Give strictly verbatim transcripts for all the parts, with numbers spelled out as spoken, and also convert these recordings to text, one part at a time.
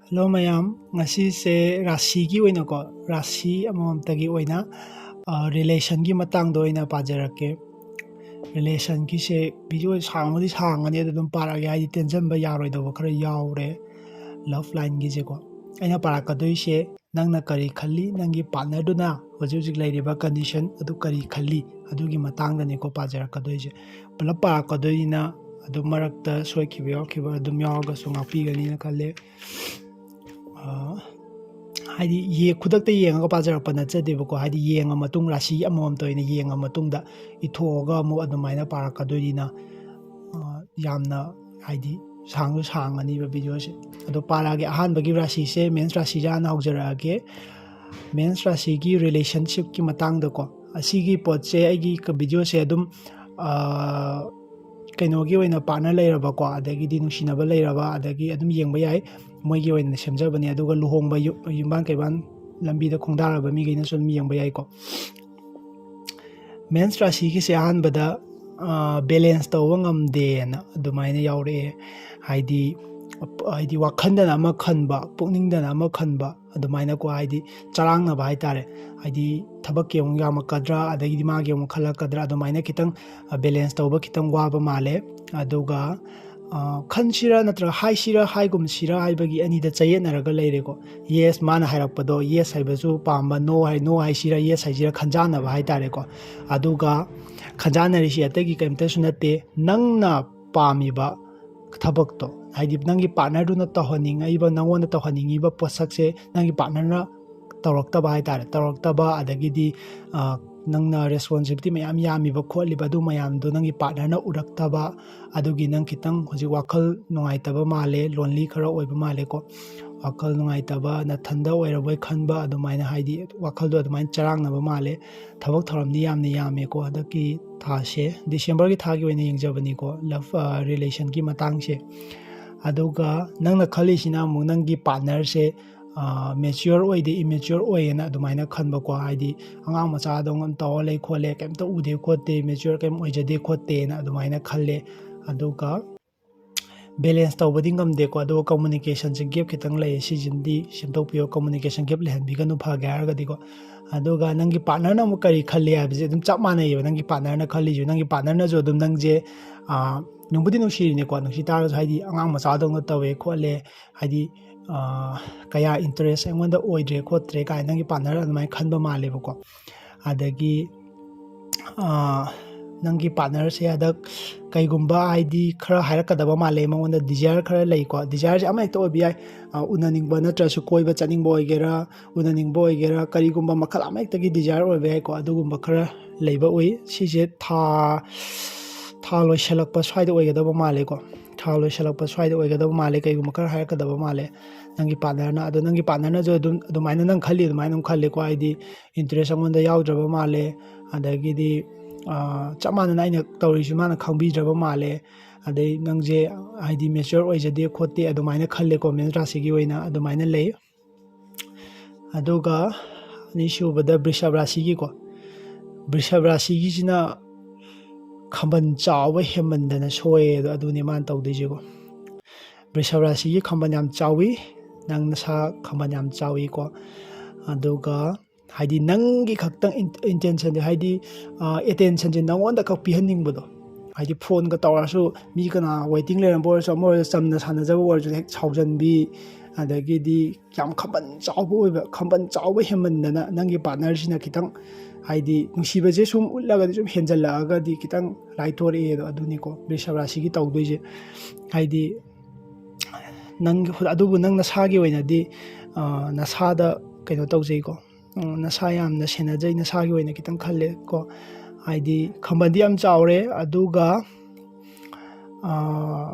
Hello ꯃꯌꯥꯝ, ꯉꯁꯤꯁꯦ ꯔꯥꯁꯤꯒꯤ ꯑꯣꯏꯅꯀꯣ, ꯔꯥꯁꯤ ꯑꯃꯃꯝꯇꯒꯤ ꯑꯣꯏꯅ ꯔꯤꯂꯦꯁꯟꯒꯤ ꯃꯇꯥꯡꯗ ꯑꯣꯏꯅ ꯄꯥꯖꯔꯛꯀꯦ꯫ ꯔꯤꯂꯦꯁꯟꯒꯤꯁꯦ ꯚꯤꯗꯤꯑꯣ ꯁꯥꯡꯕꯗꯤ ꯁꯥꯡꯒꯅꯤ, ꯑꯗꯨ ꯑꯗꯨꯝ ꯄꯥꯔꯛꯑꯒꯦ, ꯍꯥꯏꯗꯤ ꯇꯦꯟꯁꯤꯟꯕ ꯌꯥꯔꯣꯏꯗꯧꯕ ꯈꯔ ꯌꯥꯎꯔꯦ꯫ ꯂꯞ ꯂꯥꯏꯟꯒꯤꯁꯦꯀꯣ, ꯑꯩꯅ ꯄꯥꯔꯛꯀꯗꯣꯏꯁꯦ ꯅꯪꯅ ꯀꯔꯤ ꯈꯜꯂꯤ, ꯅꯪꯒꯤ ꯄꯥꯔꯠꯅꯔꯗꯨꯅ ꯍꯧꯖꯤꯛ ꯍꯧꯖꯤꯛ ꯂꯩꯔꯤꯕ ꯀꯟꯗꯤꯁꯟ ꯑꯗꯨ ꯀꯔꯤ ꯈꯜꯂꯤ, ꯑꯗꯨꯒꯤ ꯃꯇꯥꯡꯗꯅꯤꯀꯣ ꯄꯥꯖꯔꯛꯀꯗꯣꯏꯁꯦ꯫ ꯄꯨꯂꯞ ꯄꯥꯔꯛꯀꯗꯣꯏꯅꯤꯅ ꯑꯗꯨꯝ ꯃꯔꯛꯇ ꯁꯣꯏꯈꯤꯕ ꯌꯥꯎꯈꯤꯕ ꯑꯗꯨꯝ ꯌꯥꯎꯔꯒꯁꯨ ꯉꯥꯛꯄꯤꯒꯅꯤꯅ ꯈꯜꯂꯦ꯫ ꯍꯥꯏꯗꯤ ꯈꯨꯗꯛꯇ ꯌꯦꯡꯉꯒ ꯄꯥꯖꯔꯛꯄ ꯅꯠꯆꯗꯦꯕꯀꯣ, ꯍꯥꯏꯗꯤ ꯌꯦꯡꯉ ꯃꯇꯨꯡ, ꯔꯥꯁꯤ ꯑꯃꯃꯝꯇ ꯑꯣꯏꯅ ꯌꯦꯡꯉ ꯃꯇꯨꯡꯗ ꯏꯊꯣꯛꯑꯒ ꯑꯃꯨꯛ ꯑꯗꯨꯃꯥꯏꯅ ꯄꯥꯔꯛꯀꯗꯣꯏꯅꯤꯅ ꯌꯥꯝꯅ ꯍꯥꯏꯗꯤ ꯁꯥꯡꯁꯨ ꯁꯥꯡꯉꯅꯤꯕ ꯚꯤꯗꯤꯑꯣꯁꯦ꯫ ꯑꯗꯣ ꯄꯥꯔꯛꯑꯒꯦ꯫ ꯑꯍꯥꯟꯕꯒꯤ ꯔꯥꯁꯤꯁꯦ ꯃꯦꯟꯁ ꯔꯥꯁꯤꯁꯦ ꯍꯥꯟꯅ ꯍꯧꯖꯔꯛꯑꯒꯦ꯫ ꯃꯦꯟꯁ ꯔꯥꯁꯤꯒꯤ ꯔꯤꯂꯦꯁꯟꯁꯤꯞꯀꯤ ꯃꯇꯥꯡꯗꯀꯣ, ꯑꯁꯤꯒꯤ ꯄꯣꯠꯁꯦ ꯑꯩꯒꯤ ꯚꯤꯗꯤꯑꯣꯁꯦ ꯑꯗꯨꯝ ꯀꯩꯅꯣꯒꯤ ꯑꯣꯏꯅ ꯄꯥꯔꯠꯅꯔ ꯂꯩꯔꯕꯀꯣ, ꯑꯗꯒꯤꯗꯤ ꯅꯨꯡꯁꯤꯅꯕ ꯂꯩꯔꯕ, ꯑꯗꯒꯤ ꯑꯗꯨꯝ ꯌꯦꯡꯕ ꯌꯥꯏ꯫ ꯃꯣꯏꯒꯤ ꯑꯣꯏꯅ ꯁꯦꯝꯖꯕꯅꯦ꯫ ꯑꯗꯨꯒ ꯂꯨꯍꯣꯡꯕ ꯌꯨꯝꯕꯥꯟ ꯀꯩꯕꯥꯟ ꯂꯝꯕꯤꯗ ꯈꯣꯡꯗꯥꯔꯕ ꯃꯤꯈꯩꯅꯁꯨ ꯑꯗꯨꯝ ꯌꯦꯡꯕ ꯌꯥꯏꯀꯣ꯫ ꯃꯦꯟꯁ ꯔꯥꯁꯤꯒꯤꯁꯦ ꯑꯍꯥꯟꯕꯗ ꯕꯦꯂꯦꯟꯁ ꯇꯧꯕ ꯉꯝꯗꯦꯅ ꯑꯗꯨꯃꯥꯏꯅ ꯌꯥꯎꯔꯛꯑꯦ꯫ ꯍꯥꯏꯗꯤ ꯍꯥꯏꯗꯤ ꯋꯥꯈꯜꯗꯅ ꯑꯃ ꯈꯟꯕ, ꯄꯨꯛꯅꯤꯡꯗꯅ ꯑꯃ ꯈꯟꯕ, ꯑꯗꯨꯃꯥꯏꯅꯀꯣ, ꯍꯥꯏꯗꯤ ꯆꯔꯥꯡꯅꯕ ꯍꯥꯏꯇꯥꯔꯦ꯫ ꯍꯥꯏꯗꯤ ꯊꯕꯛꯀꯤ ꯑꯃꯨꯛ ꯌꯥꯝꯃꯛꯀꯗ꯭ꯔꯥ, ꯑꯗꯒꯤꯗꯤ ꯃꯥꯒꯤ ꯑꯃꯨꯛ ꯈꯜꯂꯛꯀꯗ꯭ꯔꯥ, ꯑꯗꯨꯃꯥꯏꯅ ꯈꯤꯇꯪ ꯕꯦꯂꯦꯟꯁ ꯇꯧꯕ ꯈꯤꯇꯪ ꯋꯥꯕ ꯃꯥꯜꯂꯦ꯫ ꯑꯗꯨꯒ ꯈꯟꯁꯤꯔ ꯅꯠꯇ꯭ꯔꯒ ꯍꯥꯏꯁꯤꯔ ꯍꯥꯏꯒꯨꯝꯁꯤꯔ ꯍꯥꯏꯕꯒꯤ ꯑꯅꯤꯗ ꯆꯌꯦꯠꯅꯔꯒ ꯂꯩꯔꯦꯀꯣ꯫ ꯌꯦꯁ, ꯃꯥꯅ ꯍꯥꯏꯔꯛꯄꯗꯣ ꯌꯦꯁ ꯍꯥꯏꯕꯁꯨ ꯄꯥꯝꯕ, ꯅꯣ ꯍꯥꯏ ꯅꯣ ꯍꯥꯏꯁꯤꯔ ꯌꯦꯁ ꯍꯥꯏꯁꯤꯔ ꯈꯟꯖꯥꯟꯅꯕ ꯍꯥꯏꯇꯥꯔꯦꯀꯣ꯫ ꯑꯗꯨꯒ ꯈꯟꯖꯥꯟꯅꯔꯤꯁꯤ ꯑꯇꯩꯒꯤ ꯀꯔꯤꯝꯇꯁꯨ ꯅꯠꯇꯦ, ꯅꯪꯅ ꯄꯥꯝꯃꯤꯕ ꯊꯕꯛꯇꯣ, ꯍꯥꯏꯗꯤ ꯅꯪꯒꯤ ꯄꯥꯔꯠꯅꯔꯗꯨꯅ ꯇꯧꯍꯟꯅꯤꯡꯉꯛꯏꯕ, ꯅꯪꯉꯣꯟꯗ ꯇꯧꯍꯟꯅꯤꯡꯉꯤꯕ ꯄꯣꯠꯁꯛꯁꯦ ꯅꯪꯒꯤ ꯄꯥꯔꯠꯅꯔꯅ ꯇꯧꯔꯛꯇꯕ ꯍꯥꯏꯇꯥꯔꯦ, ꯇꯧꯔꯛꯇꯕ, ꯑꯗꯒꯤꯗꯤ ꯅꯪꯅ ꯔꯦꯁꯄꯣꯟꯁꯤꯕꯤꯂꯤꯇꯤ ꯃꯌꯥꯝ ꯌꯥꯝꯃꯤꯕ ꯈꯣꯠꯂꯤꯕ ꯑꯗꯨ ꯃꯌꯥꯝꯗꯣ ꯅꯪꯒꯤ ꯄꯥꯔꯠꯅꯔꯅ ꯎꯔꯛꯇꯕ, ꯑꯗꯨꯒꯤ ꯅꯪ ꯈꯤꯇꯪ ꯍꯧꯖꯤꯛ ꯋꯥꯈꯜ ꯅꯨꯡꯉꯥꯏꯇꯕ ꯃꯥꯜꯂꯦ, ꯂꯣꯟꯂꯤ ꯈꯔ ꯑꯣꯏꯕ ꯃꯥꯜꯂꯦꯀꯣ꯫ ꯋꯥꯈꯜ ꯅꯨꯡꯉꯥꯏꯇꯕ, ꯅꯊꯟꯗ ꯑꯣꯏꯔꯕꯣꯏ ꯈꯟꯕ, ꯑꯗꯨꯃꯥꯏꯅ ꯍꯥꯏꯗꯤ ꯋꯥꯈꯜꯗꯣ ꯑꯗꯨꯃꯥꯏꯅ ꯆꯔꯥꯡꯅꯕ ꯃꯥꯜꯂꯦ꯫ ꯊꯕꯛ ꯊꯧꯔꯝꯗꯤ ꯌꯥꯝꯅ ꯌꯥꯝꯃꯦꯀꯣ ꯍꯟꯗꯛꯀꯤ ꯊꯥꯁꯦ, ꯗꯤꯁꯦꯝꯕꯔꯒꯤ ꯊꯥꯒꯤ ꯑꯣꯏꯅ ꯌꯦꯡꯖꯕꯅꯤꯀꯣ, ꯂꯞ ꯔꯤꯂꯦꯁꯟꯒꯤ ꯃꯇꯥꯡꯁꯦ꯫ ꯑꯗꯨꯒ ꯅꯪꯅ ꯈꯜꯂꯤꯁꯤꯅ ꯑꯃꯨꯛ ꯅꯪꯒꯤ ꯄꯥꯔꯠꯅꯔꯁꯦ ꯃꯦꯆ꯭ꯌꯣꯔ ꯑꯣꯏꯗꯦ, ꯏꯃꯦꯆ꯭ꯌꯣꯔ ꯑꯣꯏꯌꯦꯅ ꯑꯗꯨꯃꯥꯏꯅ ꯈꯟꯕꯀꯣ, ꯍꯥꯏꯗꯤ ꯑꯉꯥꯡ ꯃꯆꯥꯗꯧꯅ ꯇꯧꯔ ꯂꯩ ꯈꯣꯠꯂꯦ, ꯀꯩꯝꯇ ꯎꯗꯦ ꯈꯣꯠꯇꯦ, ꯃꯦꯆ꯭ꯌꯣꯔ ꯀꯩꯝ ꯑꯣꯏꯖꯗꯦ ꯈꯣꯠꯇꯦꯅ ꯑꯗꯨꯃꯥꯏꯅ ꯈꯜꯂꯦ꯫ ꯑꯗꯨꯒ ꯕꯦꯂꯦꯟꯁ ꯇꯧꯕꯗꯤ ꯉꯝꯗꯦꯀꯣ꯫ ꯑꯗꯨꯒ ꯀꯝꯃꯨꯅꯤꯀꯦꯁꯟꯁꯦ ꯒꯦꯞ ꯈꯤꯇꯪ ꯂꯩꯌꯦ, ꯁꯤꯁꯤꯃꯗꯤ ꯁꯦꯝꯗꯣꯛꯄꯤꯌꯣ꯫ ꯀꯝꯃꯨꯅꯤꯀꯦꯁꯟ ꯒꯦꯞ ꯂꯩꯍꯟꯕꯤꯒꯅꯨ, ꯐꯒꯦ ꯍꯥꯏꯔꯒꯗꯤꯀꯣ꯫ ꯑꯗꯨꯒ ꯅꯪꯒꯤ ꯄꯥꯔꯠꯅꯔꯅ ꯑꯃꯨꯛ ꯀꯔꯤ ꯈꯜꯂꯤ ꯍꯥꯏꯕꯁꯦ ꯑꯗꯨꯝ ꯆꯞ ꯃꯥꯟꯅꯩꯌꯦꯕ꯫ ꯅꯪꯒꯤ ꯄꯥꯔꯠꯅꯔꯅ ꯈꯜꯂꯤꯁꯨ, ꯅꯪꯒꯤ ꯄꯥꯔꯠꯅꯔꯅꯁꯨ ꯑꯗꯨꯝ ꯅꯪꯁꯦ, ꯑꯥ, ꯅꯨꯡꯕꯨꯗꯤ ꯅꯨꯡꯁꯤꯔꯤꯅꯦꯀꯣ, ꯅꯨꯡꯁꯤ ꯇꯥꯔꯒꯁꯨ, ꯍꯥꯏꯗꯤ, ꯑꯉꯥꯡ ꯃꯆꯥꯗꯧꯅ ꯇꯧꯋꯦ ꯈꯣꯠꯂꯦ, ꯍꯥꯏꯗꯤ, ꯑꯥ, ꯀꯌꯥ ꯏꯟꯇꯔꯦꯁ ꯑꯩꯉꯣꯟꯗ ꯑꯣꯏꯗ꯭ꯔꯦ ꯈꯣꯠꯇ꯭ꯔꯦ ꯀꯥꯏꯅ ꯅꯪꯒꯤ ꯄꯥꯔꯠꯅꯔ ꯑꯗꯨꯃꯥꯏꯅ ꯈꯟꯕ ꯃꯥꯜꯂꯦꯕꯀꯣ꯫ ꯑꯗꯒꯤ, ꯑꯥ, ꯅꯪꯒꯤ ꯄꯥꯔꯠꯅꯔꯁꯦ ꯍꯟꯗꯛ ꯀꯩꯒꯨꯝꯕ, ꯍꯥꯏꯗꯤ, ꯈꯔ ꯍꯥꯏꯔꯛꯀꯗꯕ ꯃꯥꯜꯂꯦ, ꯃꯉꯣꯟꯗ ꯗꯤꯖꯥꯌꯔ ꯈꯔ ꯂꯩꯀꯣ꯫ ꯗꯤꯖꯥꯌꯔꯁꯦ ꯑꯃ ꯍꯦꯛꯇ ꯑꯣꯏꯕ ꯌꯥꯏ, ꯑꯥ, ꯎꯅꯅꯤꯡꯕ ꯅꯠꯇ꯭ꯔꯁꯨ ꯀꯣꯏꯕ ꯆꯠꯅꯤꯡꯕ ꯑꯣꯏꯒꯦꯔꯥ, ꯎꯅꯅꯤꯡꯕ ꯑꯣꯏꯒꯦꯔꯥ, ꯀꯔꯤꯒꯨꯝꯕ ꯃꯈꯜ ꯑꯃ ꯍꯦꯛꯇꯒꯤ ꯗꯤꯖꯥꯌꯔ ꯑꯣꯏꯕ ꯌꯥꯏꯀꯣ꯫ ꯑꯗꯨꯒꯨꯝꯕ ꯈꯔ ꯂꯩꯕ ꯎꯏ꯫ ꯁꯤꯁꯦ ꯊꯥ, ꯊꯥ ꯂꯣꯏꯁꯤꯜꯂꯛꯄ ꯁ꯭ꯋꯥꯏꯗ ꯑꯣꯏꯒꯗꯕ ꯃꯥꯜꯂꯦꯀꯣ꯫ ꯊꯥ ꯂꯣꯏꯁꯤꯜꯂꯛꯄ ꯁ꯭ꯋꯥꯏꯗ ꯑꯣꯏꯒꯗꯕ ꯃꯥꯜꯂꯦ, ꯀꯩꯒꯨꯝꯕ ꯈꯔ ꯍꯥꯏꯔꯛꯀꯗꯕ ꯃꯥꯜꯂꯦ ꯅꯪꯒꯤ ꯄꯥꯔꯠꯅꯔꯅ꯫ ꯑꯗꯣ ꯅꯪꯒꯤ ꯄꯥꯔꯠꯅꯔꯅꯁꯨ ꯑꯗꯨꯝ ꯑꯗꯨꯃꯥꯏꯅ ꯅꯪ ꯈꯜꯂꯤ ꯑꯗꯨꯃꯥꯏꯅ ꯑꯗꯨꯝ ꯈꯜꯂꯦꯀꯣ, ꯍꯥꯏꯗꯤ ꯏꯟꯇꯔꯦꯁ ꯑꯩꯉꯣꯟꯗ ꯌꯥꯎꯗ꯭ꯔꯕ ꯃꯥꯜꯂꯦ, ꯑꯗꯒꯤꯗꯤ, ꯑꯥ, ꯆꯞ ꯃꯥꯟꯅꯅ ꯑꯩꯅ ꯇꯧꯔꯤꯁꯤ ꯃꯥꯅ ꯈꯪꯕꯤꯗ꯭ꯔꯕ ꯃꯥꯜꯂꯦ, ꯑꯗꯩ ꯅꯪꯁꯦ, ꯍꯥꯏꯗꯤ, ꯃꯦꯆ꯭ꯌꯣꯔ ꯑꯣꯏꯖꯗꯦ ꯈꯣꯠꯇꯦ ꯑꯗꯨꯃꯥꯏꯅ ꯈꯜꯂꯦꯀꯣ, ꯃꯦꯟ ꯔꯥꯁꯤꯒꯤ ꯑꯣꯏꯅ ꯑꯗꯨꯃꯥꯏꯅ ꯂꯩ꯫ ꯑꯗꯨꯒ ꯑꯅꯤꯁꯨꯕꯗ ꯕ꯭ꯔꯤꯁꯚ ꯔꯥꯁꯤꯒꯤꯀꯣ, ꯕ꯭ꯔꯤꯁꯚ ꯔꯥꯁꯤꯒꯤꯁꯤꯅ ꯈꯝꯕꯟ ꯆꯥꯎꯕ ꯍꯦꯟꯃꯟꯗꯅ ꯁꯣꯏꯌꯦ꯫ ꯑꯗꯣ ꯑꯗꯨꯅꯤ ꯃꯥꯅ ꯇꯧꯗꯣꯏꯁꯦꯀꯣ꯫ ꯕ꯭ꯔꯤꯁꯚ ꯔꯥꯁꯤꯒꯤ ꯈꯝꯕꯟ ꯌꯥꯝ ꯆꯥꯎꯏ, ꯅꯪ ꯅꯁꯥ ꯈꯝꯕꯟ ꯌꯥꯝ ꯆꯥꯎꯏꯀꯣ꯫ ꯑꯗꯨꯒ, ꯍꯥꯏꯗꯤ, ꯅꯪꯒꯤ ꯈꯛꯇꯪ ꯏꯟ-, ꯏꯟꯇꯦꯟꯁꯟꯁꯦ, ꯍꯥꯏꯗꯤ, ꯑꯦꯇꯦꯟꯁꯟꯁꯦ ꯅꯪꯉꯣꯟꯗ ꯈꯛ ꯄꯤꯍꯟꯅꯤꯡꯕꯗꯣ, ꯍꯥꯏꯗꯤ, ꯐꯣꯟꯒ ꯇꯧꯔꯁꯨ, ꯃꯤ ꯀꯅꯥ ꯋꯦꯇꯤꯡ ꯂꯩꯔꯝꯕ ꯑꯣꯏꯔꯁꯨ, ꯑꯃ ꯑꯣꯏꯔꯁꯨ, ꯆꯝꯅ ꯁꯥꯟꯅꯖꯕ ꯑꯣꯏꯔꯁꯨ, ꯍꯦꯛ ꯁꯥꯎꯖꯟꯕꯤ, ꯑꯗꯒꯤꯗꯤ ꯌꯥꯝ ꯈꯝꯕꯟ ꯆꯥꯎꯕ ꯑꯣꯏꯕ, ꯈꯝꯕꯟ ꯆꯥꯎꯕ ꯍꯦꯟꯃꯟꯗꯅ ꯅꯪꯒꯤ ꯄꯥꯔꯠꯅꯔꯁꯤꯅ ꯈꯤꯇꯪ, ꯍꯥꯏꯗꯤ, ꯅꯨꯡꯁꯤꯕꯁꯦ ꯁꯨꯝ ꯎꯠꯂꯒꯗꯤ ꯁꯨꯝ ꯍꯦꯟꯖꯜꯂꯛꯑꯒꯗꯤ ꯈꯤꯇꯪ ꯂꯥꯏꯊꯣꯔꯛꯑꯦ꯫ ꯑꯗꯣ ꯑꯗꯨꯅꯤꯀꯣ ꯕ꯭ꯔꯤꯁꯚ ꯔꯥꯁꯤꯒꯤ ꯇꯧꯗꯣꯏꯁꯦ, ꯍꯥꯏꯗꯤ, ꯅꯪ, ꯑꯗꯨꯕꯨ ꯅꯪ ꯅꯁꯥꯒꯤ ꯑꯣꯏꯅꯗꯤ, ꯑ, ꯅꯁꯥꯗ ꯀꯩꯅꯣ ꯇꯧꯖꯩꯀꯣ, ꯎꯝ, ꯅꯁꯥ ꯌꯥꯝꯅ ꯁꯦꯟꯅꯖꯩ, ꯅꯁꯥꯒꯤ ꯑꯣꯏꯅ ꯈꯤꯇꯪ ꯈꯜꯂꯦ ꯀꯣ꯫ ꯍꯥꯏꯗꯤ ꯈꯝꯕꯟꯗꯤ ꯌꯥꯝ ꯆꯥꯎꯔꯦ, ꯑꯗꯨꯒ, ꯑ,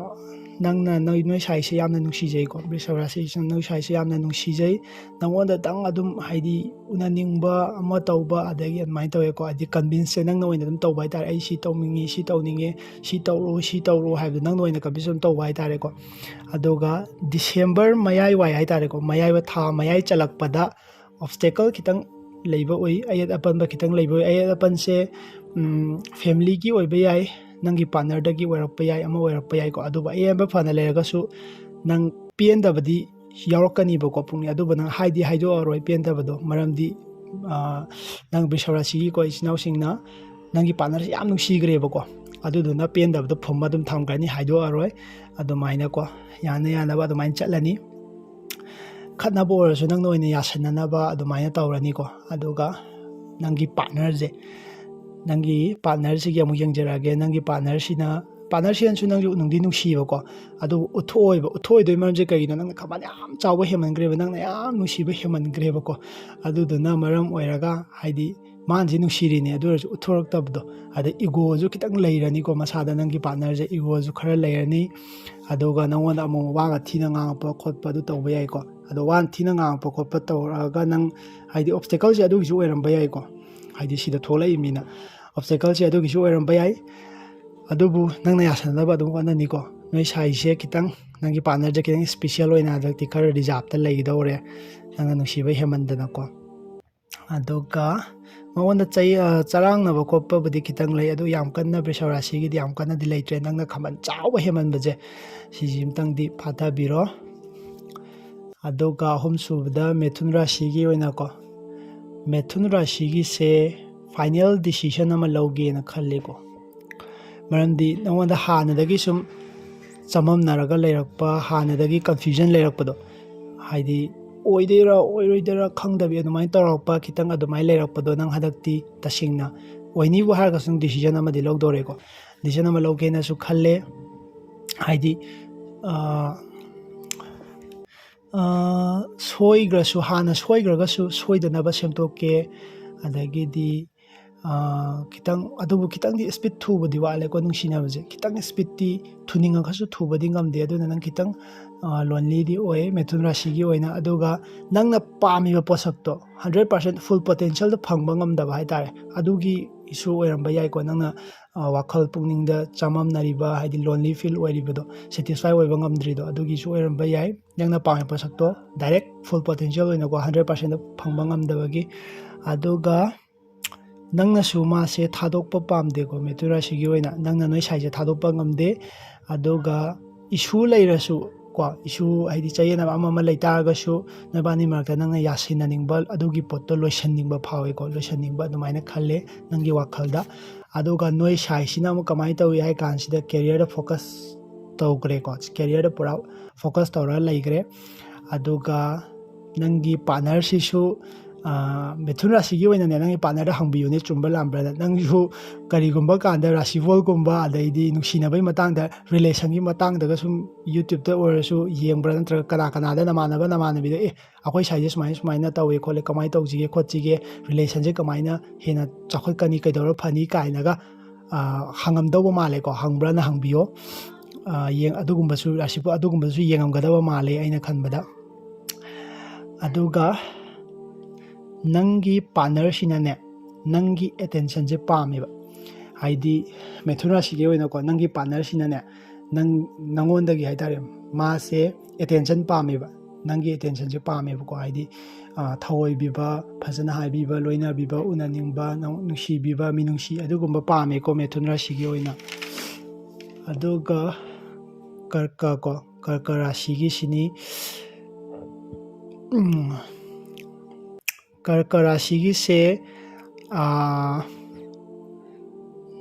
ꯅꯪꯅ ꯅꯣꯏ, ꯅꯣꯏ ꯁꯥꯏꯁꯦ ꯌꯥꯝꯅ ꯅꯨꯡꯁꯤꯖꯩꯀꯣ, ꯕ꯭ꯔꯤꯁꯚ ꯔꯥꯁꯤꯁꯤꯅ ꯅꯣꯏ ꯁꯥꯏꯁꯦ ꯌꯥꯝꯅ ꯅꯨꯡꯁꯤꯖꯩ꯫ ꯅꯪꯉꯣꯟꯗꯇꯪ ꯑꯗꯨꯝ, ꯍꯥꯏꯗꯤ, ꯎꯅꯅꯤꯡꯕ ꯑꯃ ꯇꯧꯕ, ꯑꯗꯒꯤ ꯑꯗꯨꯃꯥꯏꯅ ꯇꯧꯋꯦꯀꯣ꯫ ꯍꯥꯏꯗꯤ ꯀꯟꯚꯤꯟꯁꯁꯦ ꯅꯪꯅ ꯑꯣꯏꯅ ꯑꯗꯨꯝ ꯇꯧꯕ ꯍꯥꯏꯇꯥꯔꯦ꯫ "ꯑꯩ ꯁꯤ ꯇꯧꯅꯤꯡꯉꯤ, ꯁꯤ ꯇꯧꯅꯤꯡꯉꯦ, ꯁꯤ ꯇꯧꯔꯣ, ꯁꯤ ꯇꯧꯔꯣ" ꯍꯥꯏꯕꯗꯣ ꯅꯪꯅ ꯑꯣꯏꯅ ꯀꯟꯚꯤꯟꯁ ꯑꯗꯨꯝ ꯇꯧꯕ ꯍꯥꯏꯇꯥꯔꯦꯀꯣ꯫ ꯑꯗꯨꯒ ꯗꯤꯁꯦꯝꯕꯔ ꯃꯌꯥꯏꯋꯥꯏ ꯍꯥꯏꯇꯥꯔꯦꯀꯣ, ꯃꯌꯥꯏꯋꯥꯏ, ꯊꯥ ꯃꯌꯥꯏ ꯆꯜꯂꯛꯄꯗ ꯑꯣꯕꯁꯇꯦꯀꯜ ꯈꯤꯇꯪ ꯂꯩꯕ ꯎꯏ, ꯑꯌꯦꯠ ꯑꯄꯟꯕ ꯈꯤꯇꯪ ꯂꯩꯕ ꯎꯏ꯫ ꯑꯌꯦꯠ ꯑꯄꯟꯁꯦ, ꯎꯝ, ꯐꯦꯃꯤꯂꯤꯒꯤ ꯑꯣꯏꯕ ꯌꯥꯏ, ꯅꯪꯒꯤ ꯄꯥꯔꯠꯅꯔꯗꯒꯤ ꯑꯣꯏꯔꯛꯄ ꯌꯥꯏ, ꯑꯃ ꯑꯣꯏꯔꯛꯄ ꯌꯥꯏꯀꯣ꯫ ꯑꯗꯨꯕꯨ ꯑꯌꯥꯝꯕ ꯐꯅ ꯂꯩꯔꯒꯁꯨ ꯅꯪ ꯄꯦꯟꯗꯕꯗꯤ ꯌꯥꯎꯔꯛꯀꯅꯤꯕꯀꯣ ꯄꯨꯛꯅꯤꯡ꯫ ꯑꯗꯨꯕꯨ ꯅꯪ ꯍꯥꯏꯗꯤ ꯍꯥꯏꯗꯣꯛꯑꯔꯣꯏ ꯄꯦꯟꯗꯕꯗꯣ, ꯃꯔꯝꯗꯤ ꯅꯪ ꯕ꯭ꯔꯤꯁꯚ ꯔꯥꯁꯤꯒꯤꯀꯣ ꯏꯆꯤꯟ ꯏꯅꯥꯎꯁꯤꯡꯅ ꯅꯪꯒꯤ ꯄꯥꯔꯠꯅꯔꯁꯦ ꯌꯥꯝ ꯅꯨꯡꯁꯤꯈ꯭ꯔꯦꯕꯀꯣ꯫ ꯑꯗꯨꯗꯨꯅ ꯄꯦꯟꯗꯕꯗꯣ ꯐꯨꯝꯃ ꯑꯗꯨꯝ ꯊꯝꯈ꯭ꯔꯅꯤ, ꯍꯥꯏꯗꯣꯛꯑꯔꯣꯏ꯫ ꯑꯗꯨꯃꯥꯏꯅꯀꯣ ꯌꯥꯅ ꯌꯥꯅꯕ ꯑꯗꯨꯃꯥꯏꯅ ꯆꯠꯂꯅꯤ꯫ ꯈꯠꯅꯕ ꯑꯣꯏꯔꯁꯨ ꯅꯪꯅ ꯑꯣꯏꯅ ꯌꯥꯁꯟꯅꯅꯕ ꯑꯗꯨꯃꯥꯏꯅ ꯇꯧꯔꯅꯤꯀꯣ꯫ ꯑꯗꯨꯒ ꯅꯪꯒꯤ ꯄꯥꯔꯠꯅꯔꯁꯦ, ꯅꯪꯒꯤ ꯄꯥꯔꯠꯅꯔꯁꯤꯒꯤ ꯑꯃꯨꯛ ꯌꯦꯡꯖꯔꯛꯑꯒꯦ꯫ ꯅꯪꯒꯤ ꯄꯥꯔꯠꯅꯔꯁꯤꯅ, ꯄꯥꯔꯠꯅꯔꯁꯤꯅꯁꯨ ꯅꯪꯁꯨ ꯅꯨꯡꯗꯤ ꯅꯨꯡꯁꯤꯕꯀꯣ, ꯑꯗꯨꯕꯨ ꯎꯠꯊꯣꯛꯑꯣꯏꯕ, ꯎꯠꯊꯣꯛꯑꯣꯏꯗꯣꯏ ꯃꯔꯝꯁꯦ ꯀꯩꯒꯤꯅꯣ? ꯅꯪꯅ ꯈꯃꯜ ꯌꯥꯝ ꯆꯥꯎꯕ ꯍꯦꯟꯃꯟꯈ꯭ꯔꯦꯕ, ꯅꯪꯅ ꯌꯥꯝ ꯅꯨꯡꯁꯤꯕ ꯍꯦꯟꯃꯟꯈ꯭ꯔꯦꯕꯀꯣ꯫ ꯑꯗꯨꯗꯨꯅ ꯃꯔꯝ ꯑꯣꯏꯔꯒ ꯍꯥꯏꯗꯤ ꯃꯥꯅꯁꯤ ꯅꯨꯡꯁꯤꯔꯤꯅꯦ, ꯑꯗꯨ ꯑꯣꯏꯔꯁꯨ ꯎꯠꯊꯣꯔꯛꯇꯕꯗꯣ꯫ ꯑꯗ ꯏꯒꯣꯁꯨ ꯈꯤꯇꯪ ꯂꯩꯔꯅꯤꯀꯣ ꯃꯁꯥꯗ, ꯅꯪꯒꯤ ꯄꯥꯔꯠꯅꯔꯁꯦ ꯏꯒꯣꯁꯨ ꯈꯔ ꯂꯩꯔꯅꯤ꯫ ꯑꯗꯨꯒ ꯅꯪꯉꯣꯟꯗ ꯑꯃꯨꯛ ꯋꯥꯒ ꯊꯤꯅ ꯉꯥꯡꯉꯛꯄ ꯈꯣꯠꯄ ꯑꯗꯨ ꯇꯧꯕ ꯌꯥꯏꯀꯣ꯫ ꯑꯗꯣ ꯋꯥꯅ ꯊꯤꯅ ꯉꯥꯡꯉꯛꯄ ꯈꯣꯠꯄ ꯇꯧꯔꯛꯑꯒ ꯅꯪ ꯍꯥꯏꯗꯤ ꯑꯣꯞꯁꯇꯦꯀꯜꯁꯦ ꯑꯗꯨꯒꯤꯁꯨ ꯑꯣꯏꯔꯝꯕ ꯌꯥꯏꯀꯣ꯫ ꯍꯥꯏꯗꯤ ꯁꯤꯗ ꯊꯣꯛꯂꯛꯏ ꯃꯤꯅ ꯑꯣꯞꯁꯇꯦꯀꯜꯁꯦ ꯑꯗꯨꯒꯤꯁꯨ ꯑꯣꯏꯔꯝꯕ ꯌꯥꯏ꯫ ꯑꯗꯨꯕꯨ ꯅꯪꯅ ꯌꯥꯁꯟꯅꯕ ꯑꯗꯨꯝ ꯍꯣꯠꯅꯅꯤꯀꯣ꯫ ꯅꯣꯏ ꯁꯥꯏꯁꯦ ꯈꯤꯇꯪ, ꯅꯪꯒꯤ ꯄꯥꯔꯠꯅꯔꯁꯦ ꯈꯤꯇꯪ ꯏꯁꯄꯤꯁꯦꯜ ꯑꯣꯏꯅ ꯍꯟꯗꯛꯇꯤ ꯈꯔ ꯔꯤꯖꯥꯞꯇ ꯂꯩꯒꯗꯧꯔꯦ, ꯅꯪꯅ ꯅꯨꯡꯁꯤꯕ ꯍꯦꯟꯃꯟꯗꯅꯀꯣ꯫ ꯑꯗꯨꯒ ꯃꯉꯣꯟꯗ ꯆꯩ-, ꯑ, ꯆꯔꯥꯡꯅꯕ ꯈꯣꯠꯄꯕꯨꯗꯤ ꯈꯤꯇꯪ ꯂꯩ, ꯑꯗꯨ ꯌꯥꯝ ꯀꯟꯅ ꯕ꯭ꯔꯤꯁꯚ ꯔꯥꯁꯤꯒꯤꯗꯤ ꯌꯥꯝ ꯀꯟꯅꯗꯤ ꯂꯩꯇ꯭ꯔꯦ꯫ ꯅꯪꯅ ꯈꯃꯜ ꯆꯥꯎꯕ ꯍꯦꯟꯃꯟꯕꯁꯦ ꯁꯤꯁꯤꯝꯇꯪꯗꯤ ꯐꯥꯊꯕꯤꯔꯣ꯫ ꯑꯗꯨꯒ ꯑꯍꯨꯝꯁꯨꯕꯗ ꯃꯤꯊꯨꯟ ꯔꯥꯁꯤꯒꯤ ꯑꯣꯏꯅꯀꯣ, ꯃꯤꯊꯨꯟ ꯔꯥꯁꯤꯒꯤꯁꯦ ꯐꯥꯏꯅꯦꯜ ꯗꯤꯁꯤꯖꯟ ꯑꯃ ꯂꯧꯒꯦꯅ ꯈꯜꯂꯤꯀꯣ꯫ ꯃꯔꯝꯗꯤ ꯅꯉꯣꯟꯗ ꯍꯥꯟꯅꯗꯒꯤ ꯁꯨꯝ ꯆꯃꯝꯅꯔꯒ ꯂꯩꯔꯛꯄ, ꯍꯥꯟꯅꯗꯒꯤ ꯀꯟꯐ꯭ꯌꯨꯖꯟ ꯂꯩꯔꯛꯄꯗꯣ, ꯍꯥꯏꯗꯤ ꯑꯣꯏꯗꯣꯏꯔꯥ ꯑꯣꯏꯔꯣꯏꯗꯣꯏꯔꯥ ꯈꯪꯗꯕꯤ ꯑꯗꯨꯃꯥꯏꯅ ꯇꯧꯔꯛꯄ, ꯈꯤꯇꯪ ꯑꯗꯨꯃꯥꯏꯅ ꯂꯩꯔꯛꯄꯗꯣ, ꯅꯪ ꯍꯟꯗꯛꯇꯤ ꯇꯁꯦꯡꯅ ꯑꯣꯏꯅꯤꯕꯨ ꯍꯥꯏꯔꯒꯁꯨ ꯅꯪ ꯗꯤꯁꯤꯖꯟ ꯑꯃꯗꯤ ꯂꯧꯗꯧꯔꯦꯀꯣ꯫ ꯗꯤꯁꯤꯖꯟ ꯑꯃ ꯂꯧꯒꯦꯅꯁꯨ ꯈꯜꯂꯦ꯫ ꯍꯥꯏꯗꯤ, ꯑ, ꯑ, ꯁꯣꯏꯈ꯭ꯔꯁꯨ, ꯍꯥꯟꯅ ꯁꯣꯏꯈ꯭ꯔꯒꯁꯨ ꯁꯣꯏꯗꯅꯕ ꯁꯦꯝꯗꯣꯛꯀꯦ꯫ ꯑꯗꯒꯤꯗꯤ, ꯑ, ꯈꯤꯇꯪ, ꯑꯗꯨꯕꯨ ꯈꯤꯇꯪꯗꯤ ꯏꯁꯄꯤꯠ ꯊꯨꯕꯗꯤ ꯋꯥꯠꯂꯦꯀꯣ ꯅꯨꯡꯁꯤꯅꯕꯁꯦ꯫ ꯈꯤꯇꯪ ꯏꯁꯄꯤꯠꯇꯤ ꯊꯨꯅꯤꯡꯉꯒꯁꯨ ꯊꯨꯕꯗꯤ ꯉꯝꯗꯦ꯫ ꯑꯗꯨꯅ ꯅꯪ ꯈꯤꯇꯪ, ꯑ, ꯂꯣꯟꯂꯤꯗꯤ ꯑꯣꯏ ꯃꯤꯊꯨꯟ ꯔꯥꯁꯤꯒꯤ ꯑꯣꯏꯅ꯫ ꯑꯗꯨꯒ ꯅꯪꯅ ꯄꯥꯝꯃꯤꯕ ꯄꯣꯠꯁꯛꯇꯣ ꯍꯟꯗ꯭ꯔꯦꯠ ꯄꯥꯔꯁꯦꯟ ꯐꯨꯜ ꯄꯣꯇꯦꯟꯁꯤꯌꯦꯜꯗꯣ ꯐꯪꯕ ꯉꯝꯗꯕ ꯍꯥꯏꯇꯥꯔꯦ, ꯑꯗꯨꯒꯤ ꯏꯁꯨ ꯑꯣꯏꯔꯝꯕ ꯌꯥꯏꯀꯣ꯫ ꯅꯪꯅ, ꯑ, ꯋꯥꯈꯜ ꯄꯨꯛꯅꯤꯡꯗ ꯆꯃꯝꯅꯔꯤꯕ, ꯍꯥꯏꯗꯤ ꯂꯣꯟꯂꯤ ꯐꯤꯜ ꯑꯣꯏꯔꯤꯕꯗꯣ, ꯁꯦꯇꯤꯁꯐꯥꯏ ꯑꯣꯏꯕ ꯉꯝꯗ꯭ꯔꯤꯗꯣ, ꯑꯗꯨꯒꯤꯁꯨ ꯑꯣꯏꯔꯝꯕ ꯌꯥꯏ꯫ ꯅꯪꯅ ꯄꯥꯝꯃꯤꯕ ꯄꯣꯠꯁꯛꯇꯣ ꯗꯥꯏꯔꯦꯛ ꯐꯨꯜ ꯄꯣꯇꯦꯟꯁꯤꯌꯦꯜ ꯑꯣꯏꯅꯀꯣ ꯍꯟꯗ꯭ꯔꯦꯠ ꯄꯥꯔꯁꯦꯟꯗ ꯐꯪꯕ ꯉꯝꯗꯕꯒꯤ꯫ ꯑꯗꯨꯒ ꯅꯪꯅꯁꯨ ꯃꯥꯁꯦ ꯊꯥꯗꯣꯛꯄ ꯄꯥꯝꯗꯦꯀꯣ, ꯃꯤꯊꯨꯟ ꯔꯥꯁꯤꯒꯤ ꯑꯣꯏꯅ ꯅꯪꯅ ꯅꯣꯏ ꯁꯥꯏꯁꯦ ꯊꯥꯗꯣꯛꯄ ꯉꯝꯗꯦ꯫ ꯑꯗꯨꯒ ꯏꯁꯨ ꯂꯩꯔꯁꯨ ꯀꯣ, ꯏꯁꯨ ꯍꯥꯏꯗꯤ ꯆꯌꯦꯠꯅꯕ ꯑꯃ ꯑꯃ ꯂꯩꯇꯥꯔꯒꯁꯨ, ꯅꯣꯏꯕꯥꯅꯤ ꯃꯔꯛꯇ ꯅꯪꯅ ꯌꯥꯁꯤꯟꯅꯅꯤꯡꯕ, ꯑꯗꯨꯒꯤ ꯄꯣꯠꯇꯣ ꯂꯣꯏꯁꯟꯅꯤꯡꯕ ꯐꯥꯎꯋꯦꯀꯣ, ꯂꯣꯏꯁꯟꯅꯤꯡꯕ ꯑꯗꯨꯃꯥꯏꯅ ꯈꯜꯂꯦ ꯅꯪꯒꯤ ꯋꯥꯈꯜꯗ꯫ ꯑꯗꯨꯒ ꯅꯣꯏ ꯁꯥꯏꯁꯤꯅ ꯑꯃꯨꯛ ꯀꯃꯥꯏꯅ ꯇꯧꯏ ꯍꯥꯏ ꯀꯥꯟꯁꯤꯗ, ꯀꯦꯔꯤꯌꯔꯗ ꯐꯣꯀꯁ ꯇꯧꯈ꯭ꯔꯦꯀꯣ, ꯀꯦꯔꯤꯌꯔꯗ ꯄꯨꯔꯥ ꯐꯣꯀꯁ ꯇꯧꯔꯒ ꯂꯩꯈ꯭ꯔꯦ꯫ ꯑꯗꯨꯒ ꯅꯪꯒꯤ ꯄꯥꯔꯠꯅꯔꯁꯤꯁꯨ, ꯃꯤꯊꯨꯟ ꯔꯥꯁꯤꯒꯤ ꯑꯣꯏꯅꯅꯦ, ꯅꯪꯒꯤ ꯄꯥꯔꯠꯅꯔꯗ ꯍꯪꯕꯤꯌꯨꯅꯦ, ꯆꯨꯝꯕ ꯂꯥꯟꯕ꯭ꯔꯥꯅ꯫ ꯅꯪꯁꯨ ꯀꯔꯤꯒꯨꯝꯕ ꯀꯥꯟꯗ ꯔꯥꯁꯤꯐꯣꯜꯒꯨꯝꯕ, ꯑꯗꯩꯗꯤ ꯅꯨꯡꯁꯤꯅꯕꯒꯤ ꯃꯇꯥꯡꯗ, ꯔꯤꯂꯦꯁꯟꯒꯤ ꯃꯇꯥꯡꯗꯒ ꯁꯨꯝ ꯌꯨꯇ꯭ꯌꯨꯕꯇ ꯑꯣꯏꯔꯁꯨ ꯌꯦꯡꯕ꯭ꯔꯥ, ꯅꯠꯇ꯭ꯔꯒ ꯀꯅꯥ ꯀꯅꯥꯗ, ꯅꯃꯥꯟꯅꯕ ꯅꯃꯥꯟꯅꯕꯤꯗ, "ꯑꯦ, ꯑꯩꯈꯣꯏ ꯁꯥꯏꯁꯦ ꯁꯨꯃꯥꯏꯅ ꯁꯨꯃꯥꯏꯅ ꯇꯧꯋꯦ ꯈꯣꯠꯂꯦ, ꯀꯃꯥꯏꯅ ꯇꯧꯁꯤꯒꯦ ꯈꯣꯠꯁꯤꯒꯦ, ꯔꯤꯂꯦꯁꯟꯁꯦ ꯀꯃꯥꯏꯅ ꯍꯦꯟꯅ ꯆꯥꯎꯈꯠꯀꯅꯤ, ꯀꯩꯗꯧꯔ ꯐꯅꯤ?" ꯀꯥꯏꯅꯒ ꯍꯪꯉꯝꯗꯧꯕ ꯃꯥꯜꯂꯦꯀꯣ, ꯍꯪꯕ꯭ꯔꯥꯅ ꯍꯪꯕꯤꯌꯣ꯫ ꯑꯗꯨꯒꯨꯝꯕꯁꯨ, ꯔꯥꯁꯤꯐꯣꯜ ꯑꯗꯨꯒꯨꯝꯕꯁꯨ ꯌꯦꯡꯉꯝꯒꯗꯕ ꯃꯥꯜꯂꯦ ꯑꯩꯅ ꯈꯟꯕꯗ꯫ ꯑꯗꯨꯒ ꯅꯪꯒꯤ ꯄꯥꯔꯠꯅꯔꯁꯤꯅꯅꯦ, ꯅꯪꯒꯤ ꯑꯦꯇꯦꯟꯁꯟꯁꯦ ꯄꯥꯝꯃꯦꯕ꯫ ꯍꯥꯏꯗꯤ ꯃꯤꯊꯨꯟ ꯔꯥꯁꯤꯒꯤ ꯑꯣꯏꯅꯀꯣ, ꯅꯪꯒꯤ ꯄꯥꯔꯠꯅꯔꯁꯤꯅꯅꯦ, ꯅꯪ, ꯅꯪꯉꯣꯟꯗꯒꯤ ꯍꯥꯏ ꯇꯥꯔꯦ, ꯃꯥꯁꯦ ꯑꯦꯇꯦꯟꯁꯟ ꯄꯥꯝꯃꯦꯕ꯫ ꯅꯪꯒꯤ ꯑꯦꯇꯦꯟꯁꯟꯁꯦ ꯄꯥꯝꯃꯦꯕꯀꯣ꯫ ꯍꯥꯏꯗꯤ ꯊꯑꯣꯏꯕꯤꯕ, ꯐꯖꯅ ꯍꯥꯏꯕꯤꯕ, ꯂꯣꯏꯅꯕꯤꯕ, ꯎꯅꯅꯤꯡꯕ, ꯅꯨꯡꯁꯤꯕꯤꯕ, ꯃꯤꯅꯨꯡꯁꯤ, ꯑꯗꯨꯒꯨꯝꯕ ꯄꯥꯝꯃꯦꯀꯣ ꯃꯤꯊꯨꯟ ꯔꯥꯁꯤꯒꯤ ꯑꯣꯏꯅ꯫ ꯑꯗꯨꯒ ꯀꯔꯀ ꯀꯣ, ꯀꯔꯀ ꯔꯥꯁꯤꯒꯤꯁꯤꯅꯤ꯫ ꯀꯔꯀ ꯔꯥꯁꯤꯒꯤꯁꯦ,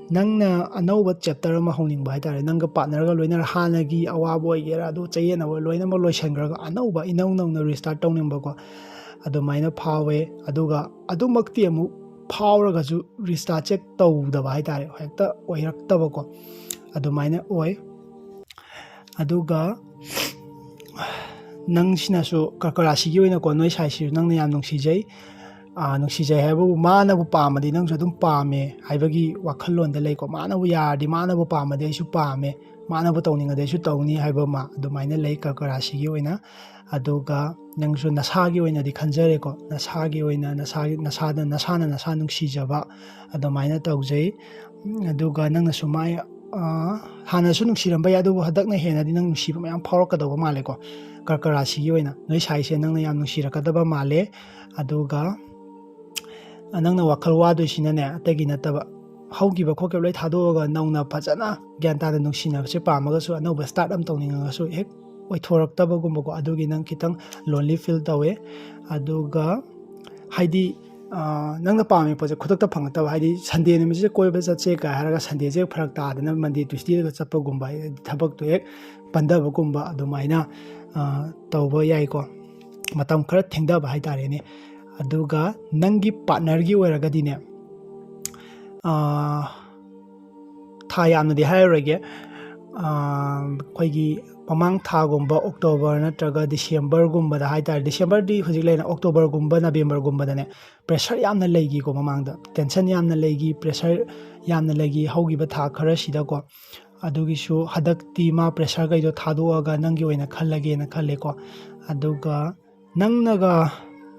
ꯅꯪꯅ ꯑꯅꯧꯕ ꯆꯦꯞꯇꯔ ꯑꯃ ꯍꯧꯅꯤꯡꯕ ꯍꯥꯏ ꯇꯥꯔꯦ꯫ ꯅꯪꯒ ꯄꯥꯔꯠꯅꯔꯒ ꯂꯣꯏꯅꯔ ꯍꯥꯟꯅꯒꯤ ꯑꯋꯥꯕ ꯑꯣꯏꯒꯦꯔꯥ, ꯑꯗꯨ ꯆꯌꯦꯠꯅꯕ ꯂꯣꯏꯅꯃꯛ ꯂꯣꯏꯁꯤꯟꯈ꯭ꯔꯒ ꯑꯅꯧꯕ, ꯏꯅꯧ ꯅꯧꯅ ꯔꯤꯁꯇꯥꯔꯠ ꯇꯧꯅꯤꯡꯕꯀꯣ, ꯑꯗꯨꯃꯥꯏꯅ ꯐꯥꯎꯋꯦ꯫ ꯑꯗꯨꯒ ꯑꯗꯨꯃꯛꯇꯤ ꯑꯃꯨꯛ ꯐꯥꯎꯔꯒꯁꯨ ꯔꯤꯁꯇꯥꯔꯠꯁꯦ ꯇꯧꯗꯕ ꯍꯥꯏ ꯇꯥꯔꯦ, ꯍꯦꯛꯇ ꯑꯣꯏꯔꯛꯇꯕꯀꯣ, ꯑꯗꯨꯃꯥꯏꯅ ꯑꯣꯏ꯫ ꯑꯗꯨꯒ ꯅꯪꯁꯤꯅꯁꯨ, ꯀꯔꯀ ꯔꯥꯁꯤꯒꯤ ꯑꯣꯏꯅꯀꯣ, ꯅꯣꯏ ꯁꯥꯏꯁꯤꯁꯨ ꯅꯪꯅ ꯌꯥꯝ ꯅꯨꯡꯁꯤꯖꯩ꯫ ꯅꯨꯡꯁꯤꯖꯩ ꯍꯥꯏꯕꯕꯨ, ꯃꯥꯅꯕꯨ ꯄꯥꯝꯃꯗꯤ ꯅꯪꯁꯨ ꯑꯗꯨꯝ ꯄꯥꯝꯃꯦ ꯍꯥꯏꯕꯒꯤ ꯋꯥꯈꯜꯂꯣꯟꯗ ꯂꯩꯀꯣ꯫ ꯃꯥꯅꯕꯨ ꯌꯥꯔꯗꯤ, ꯃꯥꯅꯕꯨ ꯄꯥꯝꯃꯗꯤ ꯑꯩꯁꯨ ꯄꯥꯝꯃꯦ, ꯃꯥꯅꯕꯨ ꯇꯧꯅꯤꯡꯉꯗꯤ ꯑꯩꯁꯨ ꯇꯧꯅꯤ ꯍꯥꯏꯕ ꯑꯃ ꯑꯗꯨꯃꯥꯏꯅ ꯂꯩ ꯀꯔꯀ ꯔꯥꯁꯤꯒꯤ ꯑꯣꯏꯅ꯫ ꯑꯗꯨꯒ ꯅꯪꯁꯨ ꯅꯁꯥꯒꯤ ꯑꯣꯏꯅꯗꯤ ꯈꯟꯖꯔꯦꯀꯣ, ꯅꯁꯥꯒꯤ ꯑꯣꯏꯅ ꯅꯁꯥꯒꯤ, ꯅꯁꯥꯗ, ꯅꯁꯥꯅ ꯅꯁꯥ ꯅꯨꯡꯁꯤꯖꯕ ꯑꯗꯨꯃꯥꯏꯅ ꯇꯧꯖꯩ꯫ ꯑꯗꯨꯒ ꯅꯪꯅꯁꯨ ꯃꯥꯏ, ꯍꯥꯟꯅꯁꯨ ꯅꯨꯡꯁꯤꯔꯝꯕ ꯌꯥꯏ, ꯑꯗꯨꯕꯨ ꯍꯟꯗꯛꯅ ꯍꯦꯟꯅꯗꯤ ꯅꯪ ꯅꯨꯡꯁꯤꯕ ꯃꯌꯥꯝ ꯐꯥꯎꯔꯛꯀꯗꯧꯕ ꯃꯥꯜꯂꯦꯀꯣ꯫ ꯀꯔꯀ ꯔꯥꯁꯤꯒꯤ ꯑꯣꯏꯅ ꯅꯣꯏ ꯁꯥꯏꯁꯦ ꯅꯪꯅ ꯌꯥꯝ ꯅꯨꯡꯁꯤꯔꯛꯀꯗꯕ ꯃꯥꯜꯂꯦ꯫ ꯑꯗꯨꯒ ꯅꯪꯅ ꯋꯥꯈꯜ ꯋꯥꯗꯣꯏꯁꯤꯅꯅꯦ, ꯑꯇꯩꯒꯤ ꯅꯠꯇꯕ, ꯍꯧꯈꯤꯕ ꯈꯣꯠꯈꯤꯕ ꯂꯣꯏ ꯊꯥꯗꯣꯛꯑꯒ ꯅꯧꯅ ꯐꯖꯅ ꯒ꯭ꯌꯥꯟ ꯇꯥꯅ ꯅꯨꯡꯁꯤꯅꯕꯁꯦ ꯄꯥꯝꯃꯒꯁꯨ, ꯑꯅꯧꯕ start ꯑꯃ ꯇꯧꯅꯤꯡꯉꯒꯁꯨ ꯍꯦꯛ ꯑꯣꯏꯊꯣꯔꯛꯇꯕꯒꯨꯝꯕꯀꯣ, ꯑꯗꯨꯒꯤ ꯅꯪ ꯈꯤꯇꯪ lonely feel ꯇꯧꯋꯦ꯫ ꯑꯗꯨꯒ ꯍꯥꯏꯗꯤ, ꯑ, ꯅꯪꯅ ꯄꯥꯝꯃꯤ ꯄꯣꯠꯁꯦ ꯈꯨꯗꯛꯇ ꯐꯪꯉꯛꯇꯕ, ꯍꯥꯏꯗꯤ Sunday ꯅꯨꯃꯤꯠꯁꯤꯗ ꯀꯣꯏꯕ ꯆꯠꯁꯦ ꯀꯥꯏ ꯍꯥꯏꯔꯒ Sundayꯁꯦ ꯐꯔꯛ ꯇꯥꯗꯅ Monday Tuesdayꯗꯒ ꯆꯠꯄꯒꯨꯝꯕ, ꯍꯥꯏꯗꯤ ꯊꯕꯛꯇꯣ ꯍꯦꯛ ꯄꯟꯊꯕꯒꯨꯝꯕ ꯑꯗꯨꯃꯥꯏꯅ, ꯑ, ꯇꯧꯕ ꯌꯥꯏꯀꯣ꯫ ꯃꯇꯝ ꯈꯔ ꯊꯦꯡꯊꯕ ꯍꯥꯏꯇꯥꯔꯦꯅꯦ꯫ ꯑꯗꯨꯒ ꯅꯪꯒꯤ partnerꯒꯤ ꯑꯣꯏꯔꯒꯗꯤꯅꯦ, ꯑ, ꯊꯥ ꯌꯥꯝꯅꯗꯤ ꯍꯥꯏꯔꯔꯣꯏꯒꯦ, ꯑ, ꯑꯩꯈꯣꯏꯒꯤ ꯃꯃꯥꯡ ꯊꯥꯒꯨꯝꯕ, October ꯅꯠꯇ꯭ꯔꯒ Decemberꯒꯨꯝꯕꯗ ꯍꯥꯏꯇꯥꯔꯦ, Decemberꯗꯤ ꯍꯧꯖꯤꯛ ꯂꯩꯅ, Octoberꯒꯨꯝꯕ, Novemberꯒꯨꯝꯕꯗꯅꯦ pressure ꯌꯥꯝꯅ ꯂꯩꯈꯤꯀꯣ, ꯃꯃꯥꯡꯗ tension ꯌꯥꯝꯅ ꯂꯩꯈꯤ, pressure ꯌꯥꯝꯅ ꯂꯩꯈꯤ ꯍꯧꯈꯤꯕ ꯊꯥ ꯈꯔꯁꯤꯗꯀꯣ꯫ ꯑꯗꯨꯒꯤꯁꯨ ꯍꯟꯗꯛꯇꯤ ꯃꯥ pressureꯈꯩꯗꯣ ꯊꯥꯗꯣꯛꯑꯒ ꯅꯪꯒꯤ ꯑꯣꯏꯅ ꯈꯜꯂꯒꯦꯅ ꯈꯜꯂꯦꯀꯣ꯫ ꯑꯗꯨꯒ ꯅꯪꯅꯒ,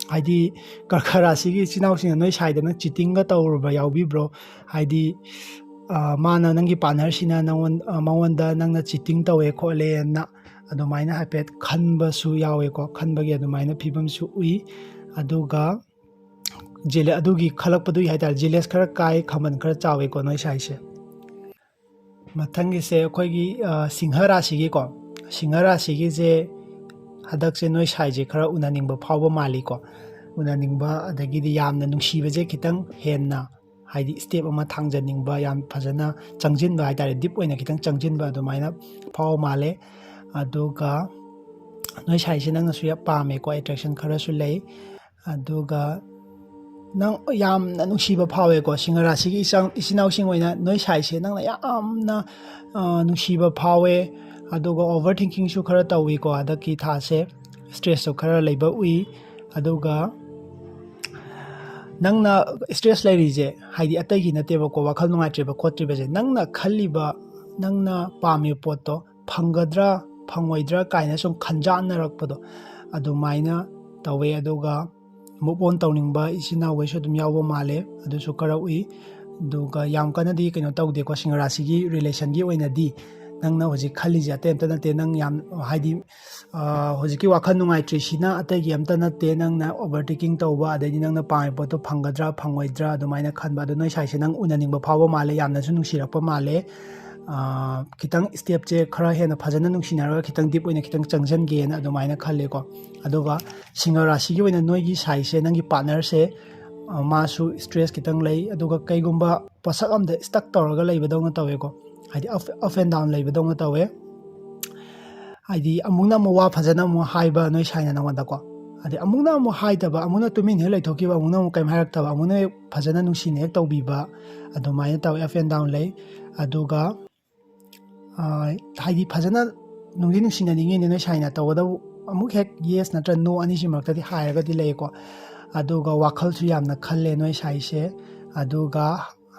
ꯍꯥꯏꯗꯤ ꯀꯔꯀ ꯔꯥꯁꯤꯒꯤ ꯏꯆꯤꯟ ꯏꯅꯥꯎꯁꯤꯡꯅ ꯅꯣꯏ ꯁꯥꯏꯗ ꯅꯪ cheatingꯒ ꯇꯧꯔꯨꯕ ꯌꯥꯎꯕꯤꯕ꯭ꯔꯣ? ꯍꯥꯏꯗꯤ, ꯑ, ꯃꯥꯅ, ꯅꯪꯒꯤ partnerꯁꯤꯅ ꯅꯉꯣꯟ-, ꯑ, ꯃꯉꯣꯟꯗ ꯅꯪꯅ cheating ꯇꯧꯋꯦ ꯈꯣꯠꯂꯦꯅ ꯑꯗꯨꯃꯥꯏꯅ ꯍꯥꯏꯐꯦꯠ ꯈꯟꯕꯁꯨ ꯌꯥꯎꯋꯦꯀꯣ, ꯈꯟꯕꯒꯤ ꯑꯗꯨꯃꯥꯏꯅ ꯐꯤꯕꯝꯁꯨ ꯎꯏ꯫ ꯑꯗꯨꯒ jealous, ꯑꯗꯨꯒꯤ ꯈꯜꯂꯛꯄꯗꯨꯒꯤ ꯍꯥꯏꯇꯥꯔꯦ, jealous ꯈꯔ ꯀꯥꯏ, ꯈꯥꯝꯕꯟ ꯈꯔ ꯆꯥꯎꯋꯦꯀꯣ ꯅꯣꯏ ꯁꯥꯏꯁꯦ꯫ ꯃꯊꯪꯒꯤꯁꯦ ꯑꯩꯈꯣꯏꯒꯤ, ꯑ, ꯁꯤꯡꯍ ꯔꯥꯁꯤꯒꯤꯀꯣ, ꯁꯤꯡꯍ ꯔꯥꯁꯤꯒꯤꯁꯦ ꯍꯟꯗꯛꯁꯦ ꯅꯣꯏ ꯁꯥꯏꯁꯦ ꯈꯔ ꯎꯅꯅꯤꯡꯕ ꯐꯥꯎꯕ ꯃꯥꯜꯂꯤꯀꯣ꯫ ꯎꯅꯅꯤꯡꯕ, ꯑꯗꯒꯤꯗꯤ ꯌꯥꯝꯅ ꯅꯨꯡꯁꯤꯕꯁꯦ ꯈꯤꯇꯪ ꯍꯦꯟꯅ, ꯍꯥꯏꯗꯤ step ꯑꯃ ꯊꯥꯡꯖꯅꯤꯡꯕ, ꯌꯥꯝ ꯐꯖꯅ ꯆꯪꯁꯤꯟꯕ ꯍꯥꯏꯇꯥꯔꯦ, deep ꯑꯣꯏꯅ ꯈꯤꯇꯪ ꯆꯪꯁꯤꯟꯕ ꯑꯗꯨꯃꯥꯏꯅ ꯐꯥꯎꯕ ꯃꯥꯜꯂꯦ꯫ ꯑꯗꯨꯒ ꯅꯣꯏ ꯁꯥꯏꯁꯦ ꯅꯪꯅꯁꯨ ꯌꯥꯝ ꯄꯥꯝꯃꯦꯀꯣ, attraction ꯈꯔꯁꯨ ꯂꯩ꯫ ꯑꯗꯨꯒ ꯅꯪ ꯌꯥꯝꯅ ꯅꯨꯡꯁꯤꯕ ꯐꯥꯎꯋꯦꯀꯣ, ꯁꯤꯡꯍ ꯔꯥꯁꯤꯒꯤ ꯏꯆꯥ-, ꯏꯆꯤꯟ ꯏꯅꯥꯎꯁꯤꯡ ꯑꯣꯏꯅ ꯅꯣꯏ ꯁꯥꯏꯁꯦ ꯅꯪꯅ ꯌꯥꯝꯅ, ꯑ, ꯅꯨꯡꯁꯤꯕ ꯐꯥꯎꯋꯦ꯫ ꯑꯗꯨꯒ over thinkingꯁꯨ ꯈꯔ ꯇꯧꯋꯤꯀꯣ ꯍꯟꯗꯛꯀꯤ ꯊꯥꯁꯦ, stressꯁꯨ ꯈꯔ ꯂꯩꯕ ꯎꯏ꯫ ꯑꯗꯨꯒ ꯅꯪꯅ stress ꯂꯩꯔꯤꯁꯦ ꯍꯥꯏꯗꯤ ꯑꯇꯩꯒꯤ ꯅꯠꯇꯦꯕꯀꯣ, ꯋꯥꯈꯜ ꯅꯨꯡꯉꯥꯏꯇ꯭ꯔꯤꯕ ꯈꯣꯠꯇ꯭ꯔꯤꯕꯁꯦ, ꯅꯪꯅ ꯈꯜꯂꯤꯕ, ꯅꯪꯅ ꯄꯥꯝꯃꯤꯕ ꯄꯣꯠꯇꯣ ꯐꯪꯒꯗ꯭ꯔꯥ ꯐꯪꯉꯣꯏꯗ꯭ꯔꯥ ꯀꯥꯏꯅ ꯁꯨꯝ ꯈꯟꯖꯥꯟꯅꯔꯛꯄꯗꯣ ꯑꯗꯨꯃꯥꯏꯅ ꯇꯧꯋꯦ꯫ ꯑꯗꯨꯒ move on ꯇꯧꯅꯤꯡꯕ ꯏꯆꯤꯟ ꯏꯅꯥꯎꯈꯩꯁꯨ ꯑꯗꯨꯝ ꯌꯥꯎꯕ ꯃꯥꯜꯂꯦ, ꯑꯗꯨꯁꯨ ꯈꯔ ꯎꯏ꯫ ꯑꯗꯨꯒ ꯌꯥꯝ ꯀꯟꯅꯗꯤ ꯀꯩꯅꯣ ꯇꯧꯗꯦꯀꯣ, ꯁꯤꯡꯍ ꯔꯥꯁꯤꯒꯤ relationꯒꯤ ꯑꯣꯏꯅꯗꯤ꯫ ꯅꯪꯅ ꯍꯧꯖꯤꯛ ꯈꯜꯂꯤꯁꯦ ꯑꯇꯩ ꯑꯝꯇ ꯅꯠꯇꯦ, ꯅꯪ ꯌꯥꯝ ꯍꯥꯏꯗꯤ ꯍꯧꯖꯤꯛꯀꯤ ꯋꯥꯈꯜ ꯅꯨꯡꯉꯥꯏꯇ꯭ꯔꯤꯁꯤꯅ ꯑꯇꯩꯒꯤ ꯑꯝꯇ ꯅꯠꯇꯦ, ꯅꯪꯅ ꯑꯣꯚꯔ ꯊꯤꯡꯀꯤꯡ ꯇꯧꯕ, ꯑꯗꯩꯗꯤ ꯅꯪꯅ ꯄꯥꯝꯃꯤꯕ ꯄꯣꯠꯇꯣ ꯐꯪꯒꯗ꯭ꯔꯥ ꯐꯪꯉꯣꯏꯗ꯭ꯔꯥ ꯑꯗꯨꯃꯥꯏꯅ ꯈꯟꯕ꯫ ꯑꯗꯣ ꯅꯣꯏ ꯁꯥꯏꯁꯦ ꯅꯪ ꯎꯅꯅꯤꯡꯕ ꯐꯥꯎꯕ ꯃꯥꯜꯂꯦ, ꯌꯥꯝꯅꯁꯨ ꯅꯨꯡꯁꯤꯔꯛꯄ ꯃꯥꯜꯂꯦ꯫ ꯈꯤꯇꯪ ꯁ꯭ꯇꯦꯞꯁꯦ ꯈꯔ ꯍꯦꯟꯅ ꯐꯖꯅ ꯅꯨꯡꯁꯤꯅꯔꯒ ꯈꯤꯇꯪ ꯗꯤꯞ ꯑꯣꯏꯅ ꯈꯤꯇꯪ ꯆꯪꯁꯤꯟꯒꯦꯅ ꯑꯗꯨꯃꯥꯏꯅ ꯈꯜꯂꯦꯀꯣ꯫ ꯑꯗꯨꯒ ꯁꯤꯡꯍ ꯔꯥꯁꯤꯒꯤ ꯑꯣꯏꯅ ꯅꯣꯏꯒꯤ ꯁꯥꯏꯁꯦ, ꯅꯪꯒꯤ ꯄꯥꯔꯠꯅꯔꯁꯦ, ꯃꯥꯁꯨ ꯁ꯭ꯇ꯭ꯔꯦꯁ ꯈꯤꯇꯪ ꯂꯩ, ꯑꯗꯨꯒ ꯀꯩꯒꯨꯝꯕ ꯄꯣꯠꯁꯛ ꯑꯝꯗ ꯁ꯭ꯇꯛ ꯇꯧꯔꯒ ꯂꯩꯕꯗꯧꯅ ꯇꯧꯋꯦꯀꯣ, ꯍꯥꯏꯗꯤ ꯑꯞ ꯑꯞ ꯑꯦꯟ ꯗꯥꯎꯟ ꯂꯩꯕꯗꯧꯅ ꯇꯧꯋꯦ꯫ ꯍꯥꯏꯗꯤ ꯑꯃꯨꯛꯅ ꯑꯃꯨꯛ ꯋꯥ ꯐꯖꯅ ꯑꯃꯨꯛ ꯍꯥꯏꯕ ꯅꯣꯏ ꯁꯥꯏꯅ ꯅꯉꯣꯟꯗꯀꯣ, ꯑꯗꯩ ꯑꯃꯨꯛꯅ ꯑꯃꯨꯛ ꯍꯥꯏꯗꯕ, ꯑꯃꯨꯛꯅ ꯇꯨꯃꯤꯟ ꯍꯦꯛ ꯂꯩꯊꯣꯛꯈꯤꯕ, ꯑꯃꯨꯛꯅ ꯑꯃꯨꯛ ꯀꯩꯝ ꯍꯥꯏꯔꯛꯇꯕ, ꯑꯃꯨꯛꯅ ꯍꯦꯛ ꯐꯖꯅ ꯅꯨꯡꯁꯤꯅ ꯍꯦꯛ ꯇꯧꯕꯤꯕ, ꯑꯗꯨꯃꯥꯏꯅ ꯇꯧꯋꯦ꯫ ꯑꯞ ꯑꯦꯟ ꯗꯥꯎꯟ ꯂꯩ꯫ ꯑꯗꯨꯒ ꯍꯥꯏꯗꯤ ꯐꯖꯅ ꯅꯨꯡꯗꯤ ꯅꯨꯡꯁꯤꯅꯅꯤꯡꯉꯤꯅꯦ ꯅꯣꯏ ꯁꯥꯏꯅ, ꯇꯧꯕꯇꯕꯨ ꯑꯃꯨꯛ ꯍꯦꯛ ꯌꯦꯁ ꯅꯠꯇ꯭ꯔ ꯅꯣ ꯑꯅꯤꯁꯤ ꯃꯔꯛꯇꯗꯤ ꯍꯥꯏꯔꯒꯗꯤ ꯂꯩꯀꯣ꯫ ꯑꯗꯨꯒ ꯋꯥꯈꯜꯁꯨ ꯌꯥꯝꯅ ꯈꯜꯂꯦ ꯅꯣꯏ ꯁꯥꯏꯁꯦ꯫ ꯑꯗꯨꯒ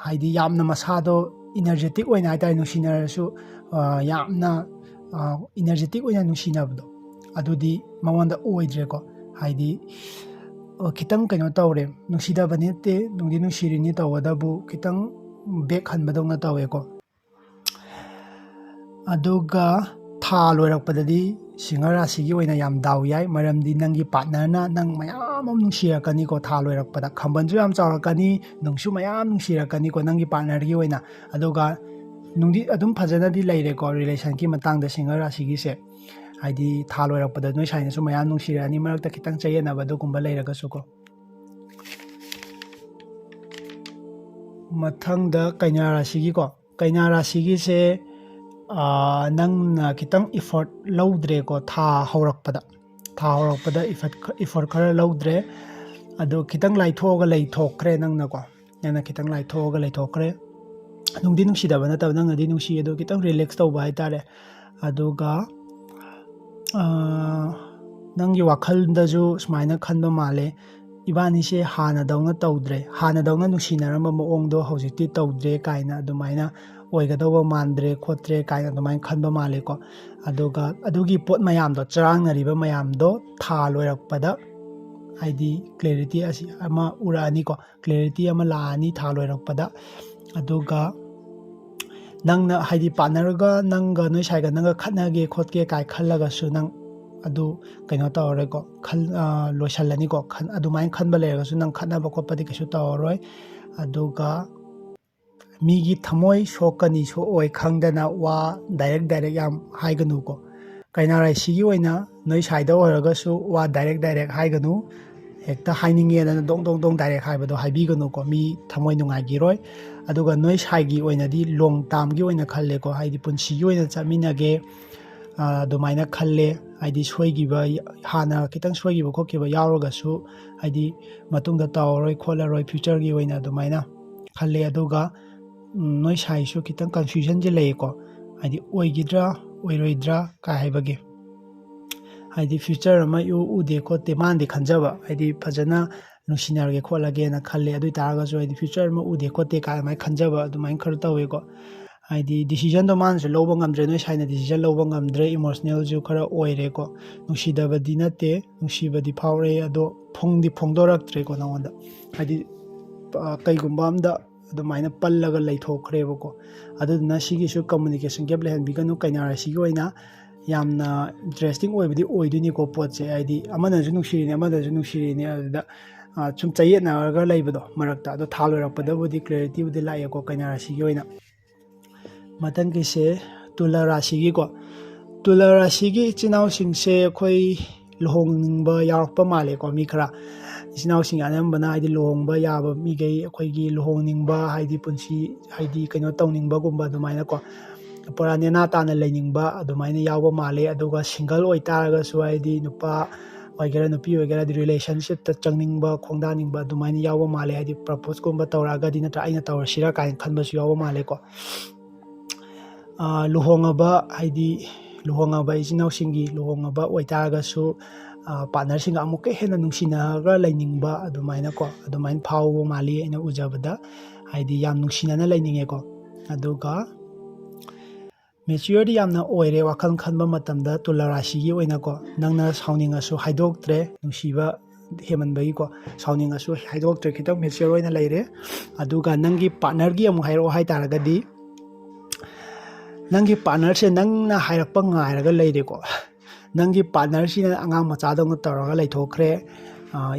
ꯍꯥꯏꯗꯤ ꯌꯥꯝꯅ ꯃꯁꯥꯗꯣ ꯏꯅꯔꯖꯦꯇꯤꯛ ꯑꯣꯏꯅ ꯍꯥꯏꯇꯥꯔꯦ, ꯅꯨꯡꯁꯤꯅꯔꯁꯨ ꯌꯥꯝꯅ ꯏꯅꯔꯖꯦꯇꯤꯛ ꯑꯣꯏꯅ ꯅꯨꯡꯁꯤꯅꯕꯗꯣ ꯑꯗꯨꯗꯤ ꯃꯉꯣꯟꯗ ꯑꯣꯏꯗ꯭ꯔꯦꯀꯣ꯫ ꯍꯥꯏꯗꯤ ꯈꯤꯇꯪ ꯀꯩꯅꯣ ꯇꯧꯔꯦ, ꯅꯨꯡꯁꯤꯗꯕ ꯅꯠꯇꯦ, ꯅꯨꯡꯗꯤ ꯅꯨꯡꯁꯤꯔꯤꯅꯤ, ꯇꯧꯕꯇꯕꯨ ꯈꯤꯇꯪ ꯕꯦꯛ ꯍꯟꯕꯗꯧꯅ ꯇꯧꯋꯦꯀꯣ꯫ ꯑꯗꯨꯒ ꯊꯥ ꯂꯣꯏꯔꯛꯄꯗꯗꯤ ꯁꯤꯡꯍ ꯔꯥꯁꯤꯒꯤ ꯑꯣꯏꯅ ꯌꯥꯝ ꯗꯥꯎ ꯌꯥꯏ, ꯃꯔꯝꯗꯤ ꯅꯪꯒꯤ ꯄꯥꯔꯠꯅꯔꯅ ꯅꯪ ꯃꯌꯥꯝ ꯑꯃ ꯅꯨꯡꯁꯤꯔꯛꯀꯅꯤꯀꯣ꯫ ꯊꯥ ꯂꯣꯏꯔꯛꯄꯗ ꯈꯝꯕꯜꯁꯨ ꯌꯥꯝ ꯆꯥꯎꯔꯛꯀꯅꯤ, ꯅꯨꯡꯁꯨ ꯃꯌꯥꯝ ꯅꯨꯡꯁꯤꯔꯛꯀꯅꯤꯀꯣ ꯅꯪꯒꯤ ꯄꯥꯔꯠꯅꯔꯒꯤ ꯑꯣꯏꯅ꯫ ꯑꯗꯨꯒ ꯅꯨꯡꯗꯤ ꯑꯗꯨꯝ ꯐꯖꯅꯗꯤ ꯂꯩꯔꯦꯀꯣ ꯔꯤꯂꯦꯁꯟꯒꯤ ꯃꯇꯥꯡꯗ ꯁꯤꯡꯍ ꯔꯥꯁꯤꯒꯤꯁꯦ꯫ ꯍꯥꯏꯗꯤ ꯊꯥ ꯂꯣꯏꯔꯛꯄꯗ ꯅꯣꯏ ꯁꯥꯏꯅꯁꯨ ꯃꯌꯥꯝ ꯅꯨꯡꯁꯤꯔꯛꯑꯅꯤ, ꯃꯔꯛꯇ ꯈꯤꯇꯪ ꯆꯌꯦꯠꯅꯕ ꯑꯗꯨꯒꯨꯝꯕ ꯂꯩꯔꯒꯁꯨꯀꯣ꯫ ꯃꯊꯪꯗ ꯀꯩꯅꯥ ꯔꯥꯁꯤꯒꯤꯀꯣ, ꯀꯩꯅꯥ ꯔꯥꯁꯤꯒꯤꯁꯦ ꯅꯪꯅ ꯈꯤꯇꯪ ꯏꯐꯣꯔꯠ ꯂꯧꯗ꯭ꯔꯦꯀꯣ ꯊꯥ ꯍꯧꯔꯛꯄꯗ꯫ ꯊꯥ ꯍꯧꯔꯛꯄꯗ ꯏꯐꯣꯔꯠ ꯈꯔ ꯂꯧꯗ꯭ꯔꯦ꯫ ꯑꯗꯣ ꯈꯤꯇꯪ ꯂꯥꯏꯊꯣꯛꯑꯒ ꯂꯩꯊꯣꯛꯈ꯭ꯔꯦ ꯅꯪꯅꯀꯣ꯫ ꯅꯪꯅ ꯈꯤꯇꯪ ꯂꯥꯏꯊꯣꯛꯑꯒ ꯂꯩꯊꯣꯛꯈ꯭ꯔꯦ꯫ ꯅꯨꯡꯗꯤ ꯅꯨꯡꯁꯤꯗꯕ ꯅꯠꯇꯕ, ꯅꯪꯅꯗꯤ ꯅꯨꯡꯁꯤ, ꯑꯗꯣ ꯈꯤꯇꯪ ꯔꯤꯂꯦꯛꯁ ꯇꯧꯕ ꯍꯥꯏꯇꯥꯔꯦ꯫ ꯑꯗꯨꯒ ꯅꯪꯒꯤ ꯋꯥꯈꯜꯗꯁꯨ ꯁꯨꯃꯥꯏꯅ ꯈꯟꯕ ꯃꯥꯜꯂꯦ, ꯏꯕꯥꯅꯤꯁꯦ ꯍꯥꯟꯅꯗꯧꯅ ꯇꯧꯗ꯭ꯔꯦ, ꯍꯥꯟꯅꯗꯧꯅ ꯅꯨꯡꯁꯤꯅꯔꯝꯕ ꯃꯑꯣꯡꯗꯣ ꯍꯧꯖꯤꯛꯇꯤ ꯇꯧꯗ꯭ꯔꯦ ꯀꯥꯏꯅ, ꯑꯗꯨꯃꯥꯏꯅ ꯑꯣꯏꯒꯗꯧꯕ ꯃꯥꯟꯗ꯭ꯔꯦ ꯈꯣꯠꯇ꯭ꯔꯦ ꯀꯥꯏꯅ ꯑꯗꯨꯃꯥꯏꯅ ꯈꯟꯕ ꯃꯥꯜꯂꯦꯀꯣ꯫ ꯑꯗꯨꯒ ꯑꯗꯨꯒꯤ ꯄꯣꯠ ꯃꯌꯥꯝꯗꯣ, ꯆꯔꯥꯡꯅꯔꯤꯕ ꯃꯌꯥꯝꯗꯣ ꯊꯥ ꯂꯣꯏꯔꯛꯄꯗ ꯍꯥꯏꯗꯤ ꯀ꯭ꯂꯦꯔꯤꯇꯤ ꯑꯁꯤ ꯑꯃ ꯎꯔꯛꯑꯅꯤꯀꯣ, ꯀ꯭ꯂꯦꯔꯤꯇꯤ ꯑꯃ ꯂꯥꯛꯑꯅꯤ ꯊꯥ ꯂꯣꯏꯔꯛꯄꯗ꯫ ꯑꯗꯨꯒ ꯅꯪꯅ ꯍꯥꯏꯗꯤ ꯄꯥꯔꯠꯅꯔꯒ ꯅꯪꯒ ꯅꯣꯏ ꯁꯥꯏꯒ ꯅꯪꯒ ꯈꯠꯅꯒꯦ ꯈꯣꯠꯀꯦ ꯀꯥꯏ ꯈꯜꯂꯒꯁꯨ ꯅꯪ ꯑꯗꯨ ꯀꯩꯅꯣ ꯇꯧꯔꯔꯣꯏꯀꯣ, ꯈꯜ-, ꯑ, ꯂꯣꯏꯁꯜꯂꯅꯤꯀꯣ꯫ ꯈꯟ-, ꯑꯗꯨꯃꯥꯏꯅ ꯈꯟꯕ ꯂꯩꯔꯒꯁꯨ ꯅꯪ ꯈꯠꯅꯕ ꯈꯣꯠꯄꯗꯤ ꯀꯩꯁꯨ ꯇꯧꯔꯔꯣꯏ꯫ ꯑꯗꯨꯒ ꯃꯤꯒꯤ ꯊꯃꯣꯏ ꯁꯣꯛꯀꯅꯤ ꯁꯣꯛꯑꯣꯏ ꯈꯪꯗꯅ ꯋꯥ ꯗꯥꯏꯔꯦꯛ ꯗꯥꯏꯔꯦꯛ ꯌꯥꯝ ꯍꯥꯏꯒꯅꯨꯀꯣ꯫ ꯀꯩꯅꯥ ꯔꯥꯁꯤꯒꯤ ꯑꯣꯏꯅ ꯅꯣꯏ ꯁꯥꯏꯗ ꯑꯣꯏꯔꯒꯁꯨ ꯋꯥ ꯗꯥꯏꯔꯦꯛ ꯗꯥꯏꯔꯦꯛ ꯍꯥꯏꯒꯅꯨ꯫ ꯍꯦꯛꯇ ꯍꯥꯏꯅꯤꯡꯉꯦꯗꯅ ꯗꯣꯡ ꯗꯣꯡ ꯗꯣꯡ ꯗꯥꯏꯔꯦꯛ ꯍꯥꯏꯕꯗꯣ ꯍꯥꯏꯕꯤꯒꯅꯨꯀꯣ, ꯃꯤ ꯊꯃꯣꯏ ꯅꯨꯡꯉꯥꯏꯈꯤꯔꯣꯏ꯫ ꯑꯗꯨꯒ ꯅꯣꯏ ꯁꯥꯏꯒꯤ ꯑꯣꯏꯅꯗꯤ ꯂꯣꯡ ꯇꯥꯝꯒꯤ ꯑꯣꯏꯅ ꯈꯜꯂꯦꯀꯣ, ꯍꯥꯏꯗꯤ ꯄꯨꯟꯁꯤꯒꯤ ꯑꯣꯏꯅ ꯆꯠꯃꯤꯟꯅꯒꯦ, ꯑ, ꯑꯗꯨꯃꯥꯏꯅ ꯈꯜꯂꯦ꯫ ꯍꯥꯏꯗꯤ ꯁꯣꯏꯈꯤꯕ, ꯍꯥꯟꯅ ꯈꯤꯇꯪ ꯁꯣꯏꯈꯤꯕ ꯈꯣꯠꯈꯤꯕ ꯌꯥꯎꯔꯒꯁꯨ ꯍꯥꯏꯗꯤ ꯃꯇꯨꯡꯗ ꯇꯧꯔꯔꯣꯏ ꯈꯣꯠꯂꯔꯣꯏ ꯐ꯭ꯌꯨꯆꯔꯒꯤ ꯑꯣꯏꯅ ꯑꯗꯨꯃꯥꯏꯅ ꯈꯜꯂꯦ꯫ ꯑꯗꯨꯒ ꯎꯝ, ꯅꯣꯏ ꯁꯥꯏꯁꯨ ꯈꯤꯇꯪ ꯀꯟꯐ꯭ꯌꯨꯖꯟꯁꯦ ꯂꯩꯌꯦꯀꯣ, ꯍꯥꯏꯗꯤ ꯑꯣꯏꯈꯤꯗ꯭ꯔꯥ ꯑꯣꯏꯔꯣꯏꯗ꯭ꯔꯥ ꯀꯥꯏ ꯍꯥꯏꯕꯒꯤ꯫ ꯍꯥꯏꯗꯤ ꯐ꯭ꯌꯨꯆꯔ ꯑꯃ ꯏꯎ ꯎꯗꯦ ꯈꯣꯠꯇꯦ ꯃꯥꯅꯗꯤ ꯈꯟꯖꯕ, ꯍꯥꯏꯗꯤ ꯐꯖꯅ ꯅꯨꯡꯁꯤꯅꯔꯒꯦ ꯈꯣꯠꯂꯒꯦꯅ ꯈꯜꯂꯦ꯫ ꯑꯗꯨ ꯑꯣꯏ ꯇꯥꯔꯒꯁꯨ ꯍꯥꯏꯗꯤ ꯐ꯭ꯌꯨꯆꯔ ꯑꯃ ꯎꯗꯦ ꯈꯣꯠꯇꯦ ꯀꯥꯏ ꯑꯗꯨꯃꯥꯏꯅ ꯈꯟꯖꯕ ꯑꯗꯨꯃꯥꯏꯅ ꯈꯔ ꯇꯧꯋꯦꯀꯣ꯫ ꯍꯥꯏꯗꯤ ꯗꯤꯁꯤꯖꯟꯗꯣ ꯃꯥꯅꯁꯨ ꯂꯧꯕ ꯉꯝꯗ꯭ꯔꯦ, ꯅꯣꯏ ꯁꯥꯏꯅ ꯗꯤꯁꯤꯖꯟ ꯂꯧꯕ ꯉꯝꯗ꯭ꯔꯦ, ꯏꯃꯣꯁꯅꯦꯜꯁꯨ ꯈꯔ ꯑꯣꯏꯔꯦꯀꯣ꯫ ꯅꯨꯡꯁꯤꯗꯕꯗꯤ ꯅꯠꯇꯦ, ꯅꯨꯡꯁꯤꯕꯗꯤ ꯐꯥꯎꯔꯛꯑꯦ, ꯑꯗꯣ ꯐꯣꯡꯗꯤ ꯐꯣꯡꯗꯣꯔꯛꯇ꯭ꯔꯦꯀꯣ ꯅꯉꯣꯟꯗ꯫ ꯍꯥꯏꯗꯤ ꯑ, ꯀꯩꯒꯨꯝꯕ ꯑꯝꯗ ꯑꯗꯨꯃꯥꯏꯅ ꯄꯜꯂꯒ ꯂꯩꯊꯣꯛꯈ꯭ꯔꯦꯕꯀꯣ꯫ ꯑꯗꯨꯗꯨꯅ ꯁꯤꯒꯤꯁꯨ ꯀꯝꯃꯨꯅꯤꯀꯦꯁꯟ ꯒꯦꯞ ꯂꯩꯍꯟꯕꯤꯒꯅꯨ꯫ ꯀꯩꯅꯥ ꯔꯥꯁꯤꯒꯤ ꯑꯣꯏꯅ ꯌꯥꯝꯅ ꯏꯟꯇꯔꯦꯁꯇꯤꯡ ꯑꯣꯏꯕꯗꯤ ꯑꯣꯏꯗꯣꯏꯅꯤꯀꯣ ꯄꯣꯠꯁꯦ, ꯍꯥꯏꯗꯤ ꯑꯃꯅꯁꯨ ꯅꯨꯡꯁꯤꯔꯤꯅꯦ, ꯑꯃꯅꯁꯨ ꯅꯨꯡꯁꯤꯔꯤꯅꯦ, ꯑꯗꯨꯗ, ꯑ, ꯁꯨꯝ ꯆꯌꯦꯠꯅꯔꯒ ꯂꯩꯕꯗꯣ ꯃꯔꯛꯇ꯫ ꯑꯗꯣ ꯊꯥ ꯂꯣꯏꯔꯛꯄꯗꯕꯨꯗꯤ ꯀ꯭ꯂꯦꯔꯤꯇꯤꯕꯨꯗꯤ ꯂꯥꯛꯑꯦꯀꯣ ꯀꯩꯅꯥ ꯔꯥꯁꯤꯒꯤ ꯑꯣꯏꯅ꯫ ꯃꯊꯪꯒꯤꯁꯦ ꯇꯨꯂꯥ ꯔꯥꯁꯤꯒꯤꯀꯣ꯫ ꯇꯨꯂꯥ ꯔꯥꯁꯤꯒꯤ ꯏꯆꯤꯟ ꯏꯅꯥꯎꯁꯤꯡꯁꯦ ꯑꯩꯈꯣꯏ ꯂꯨꯍꯣꯡꯅꯤꯡꯕ ꯌꯥꯎꯔꯛꯄ ꯃꯥꯜꯂꯦꯀꯣ꯫ ꯃꯤ ꯈꯔ ꯏꯆꯤꯟ ꯏꯅꯥꯎꯁꯤꯡ ꯑꯅꯝꯕꯅ ꯍꯥꯏꯗꯤ ꯂꯨꯍꯣꯡꯕ ꯌꯥꯕ ꯃꯤꯈꯩ, ꯑꯩꯈꯣꯏꯒꯤ ꯂꯨꯍꯣꯡꯅꯤꯡꯕ ꯍꯥꯏꯗꯤ ꯄꯨꯟꯁꯤ ꯍꯥꯏꯗꯤ ꯀꯩꯅꯣ ꯇꯧꯅꯤꯡꯕꯒꯨꯝꯕ ꯑꯗꯨꯃꯥꯏꯅꯀꯣ, ꯄꯨꯔꯥ ꯅꯦꯅꯥ ꯇꯥꯅ ꯂꯩꯅꯤꯡꯕ ꯑꯗꯨꯃꯥꯏꯅ ꯌꯥꯎꯕ ꯃꯥꯜꯂꯦ꯫ ꯑꯗꯨꯒ ꯁꯤꯡꯒꯜ ꯑꯣꯏꯇꯥꯔꯒꯁꯨ ꯍꯥꯏꯗꯤ ꯅꯨꯄꯥ ꯑꯣꯏꯒꯦꯔꯥ ꯅꯨꯄꯤ ꯑꯣꯏꯒꯦꯔꯥ ꯍꯥꯏꯗꯤ ꯔꯤꯂꯦꯁꯟꯁꯤꯞꯇ ꯆꯪꯅꯤꯡꯕ ꯈꯣꯡꯗꯥꯅꯤꯡꯕ ꯑꯗꯨꯃꯥꯏꯅ ꯌꯥꯎꯕ ꯃꯥꯜꯂꯦ꯫ ꯍꯥꯏꯗꯤ ꯄ꯭ꯔꯄꯣꯁꯀꯨꯝꯕ ꯇꯧꯔꯛꯑꯒꯗꯤ ꯅꯠꯇ꯭ꯔꯥ ꯑꯩꯅ ꯇꯧꯔꯁꯤꯔꯥ ꯀꯥꯏꯅ ꯈꯟꯕꯁꯨ ꯌꯥꯎꯕ ꯃꯥꯜꯂꯦꯀꯣ꯫ ꯑ, ꯂꯨꯍꯣꯡꯉꯕ ꯍꯥꯏꯗꯤ ꯂꯨꯍꯣꯡꯉꯕ ꯏꯆꯤꯟ ꯏꯅꯥꯎꯁꯤꯡꯒꯤ ꯂꯨꯍꯣꯡꯉꯕ ꯑꯣꯏꯇꯥꯔꯒꯁꯨ, ꯑ, ꯄꯥꯔꯠꯅꯔꯁꯤꯡꯒ ꯑꯃꯨꯛꯀ ꯍꯦꯟꯅ ꯅꯨꯡꯁꯤꯅꯔꯒ ꯂꯩꯅꯤꯡꯕ ꯑꯗꯨꯃꯥꯏꯅꯀꯣ, ꯑꯗꯨꯃꯥꯏꯅ ꯐꯥꯎꯕ ꯃꯥꯜꯂꯤ ꯑꯩꯅ ꯎꯖꯕꯗ꯫ ꯍꯥꯏꯗꯤ ꯌꯥꯝ ꯅꯨꯡꯁꯤꯅꯅ ꯂꯩꯅꯤꯡꯉꯦꯀꯣ꯫ ꯑꯗꯨꯒ ꯃꯦꯆ꯭ꯌꯨꯔꯗꯤ ꯌꯥꯝꯅ ꯑꯣꯏꯔꯦ ꯋꯥꯈꯜ ꯈꯟꯕ ꯃꯇꯝꯗ ꯇꯨꯂꯥ ꯔꯥꯁꯤꯒꯤ ꯑꯣꯏꯅꯀꯣ꯫ ꯅꯪꯅ ꯁꯥꯎꯅꯤꯡꯉꯁꯨ ꯍꯥꯏꯗꯣꯛꯇ꯭ꯔꯦ, ꯅꯨꯡꯁꯤꯕ ꯍꯦꯟꯃꯟꯕꯒꯤꯀꯣ꯫ ꯁꯥꯎꯅꯤꯡꯉꯁꯨ ꯍꯥꯏꯗꯣꯛꯇ꯭ꯔꯦ, ꯈꯤꯇꯪ ꯃꯦꯆ꯭ꯌꯣꯔ ꯑꯣꯏꯅ ꯂꯩꯔꯦ꯫ ꯑꯗꯨꯒ ꯅꯪꯒꯤ ꯄꯥꯔꯠꯅꯔꯒꯤ ꯑꯃꯨꯛ ꯍꯥꯏꯔꯛꯑꯣ ꯍꯥꯏꯇꯥꯔꯒꯗꯤ, ꯅꯪꯒꯤ ꯄꯥꯔꯠꯅꯔꯁꯦ ꯅꯪꯅ ꯍꯥꯏꯔꯛꯄ ꯉꯥꯏꯔꯒ ꯂꯩꯔꯦꯀꯣ꯫ ꯅꯪꯒꯤ ꯄꯥꯔꯠꯅꯔꯁꯤꯅ ꯑꯉꯥꯡ ꯃꯆꯥꯗꯧꯅ ꯇꯧꯔꯒ ꯂꯩꯊꯣꯛꯈ꯭ꯔꯦ꯫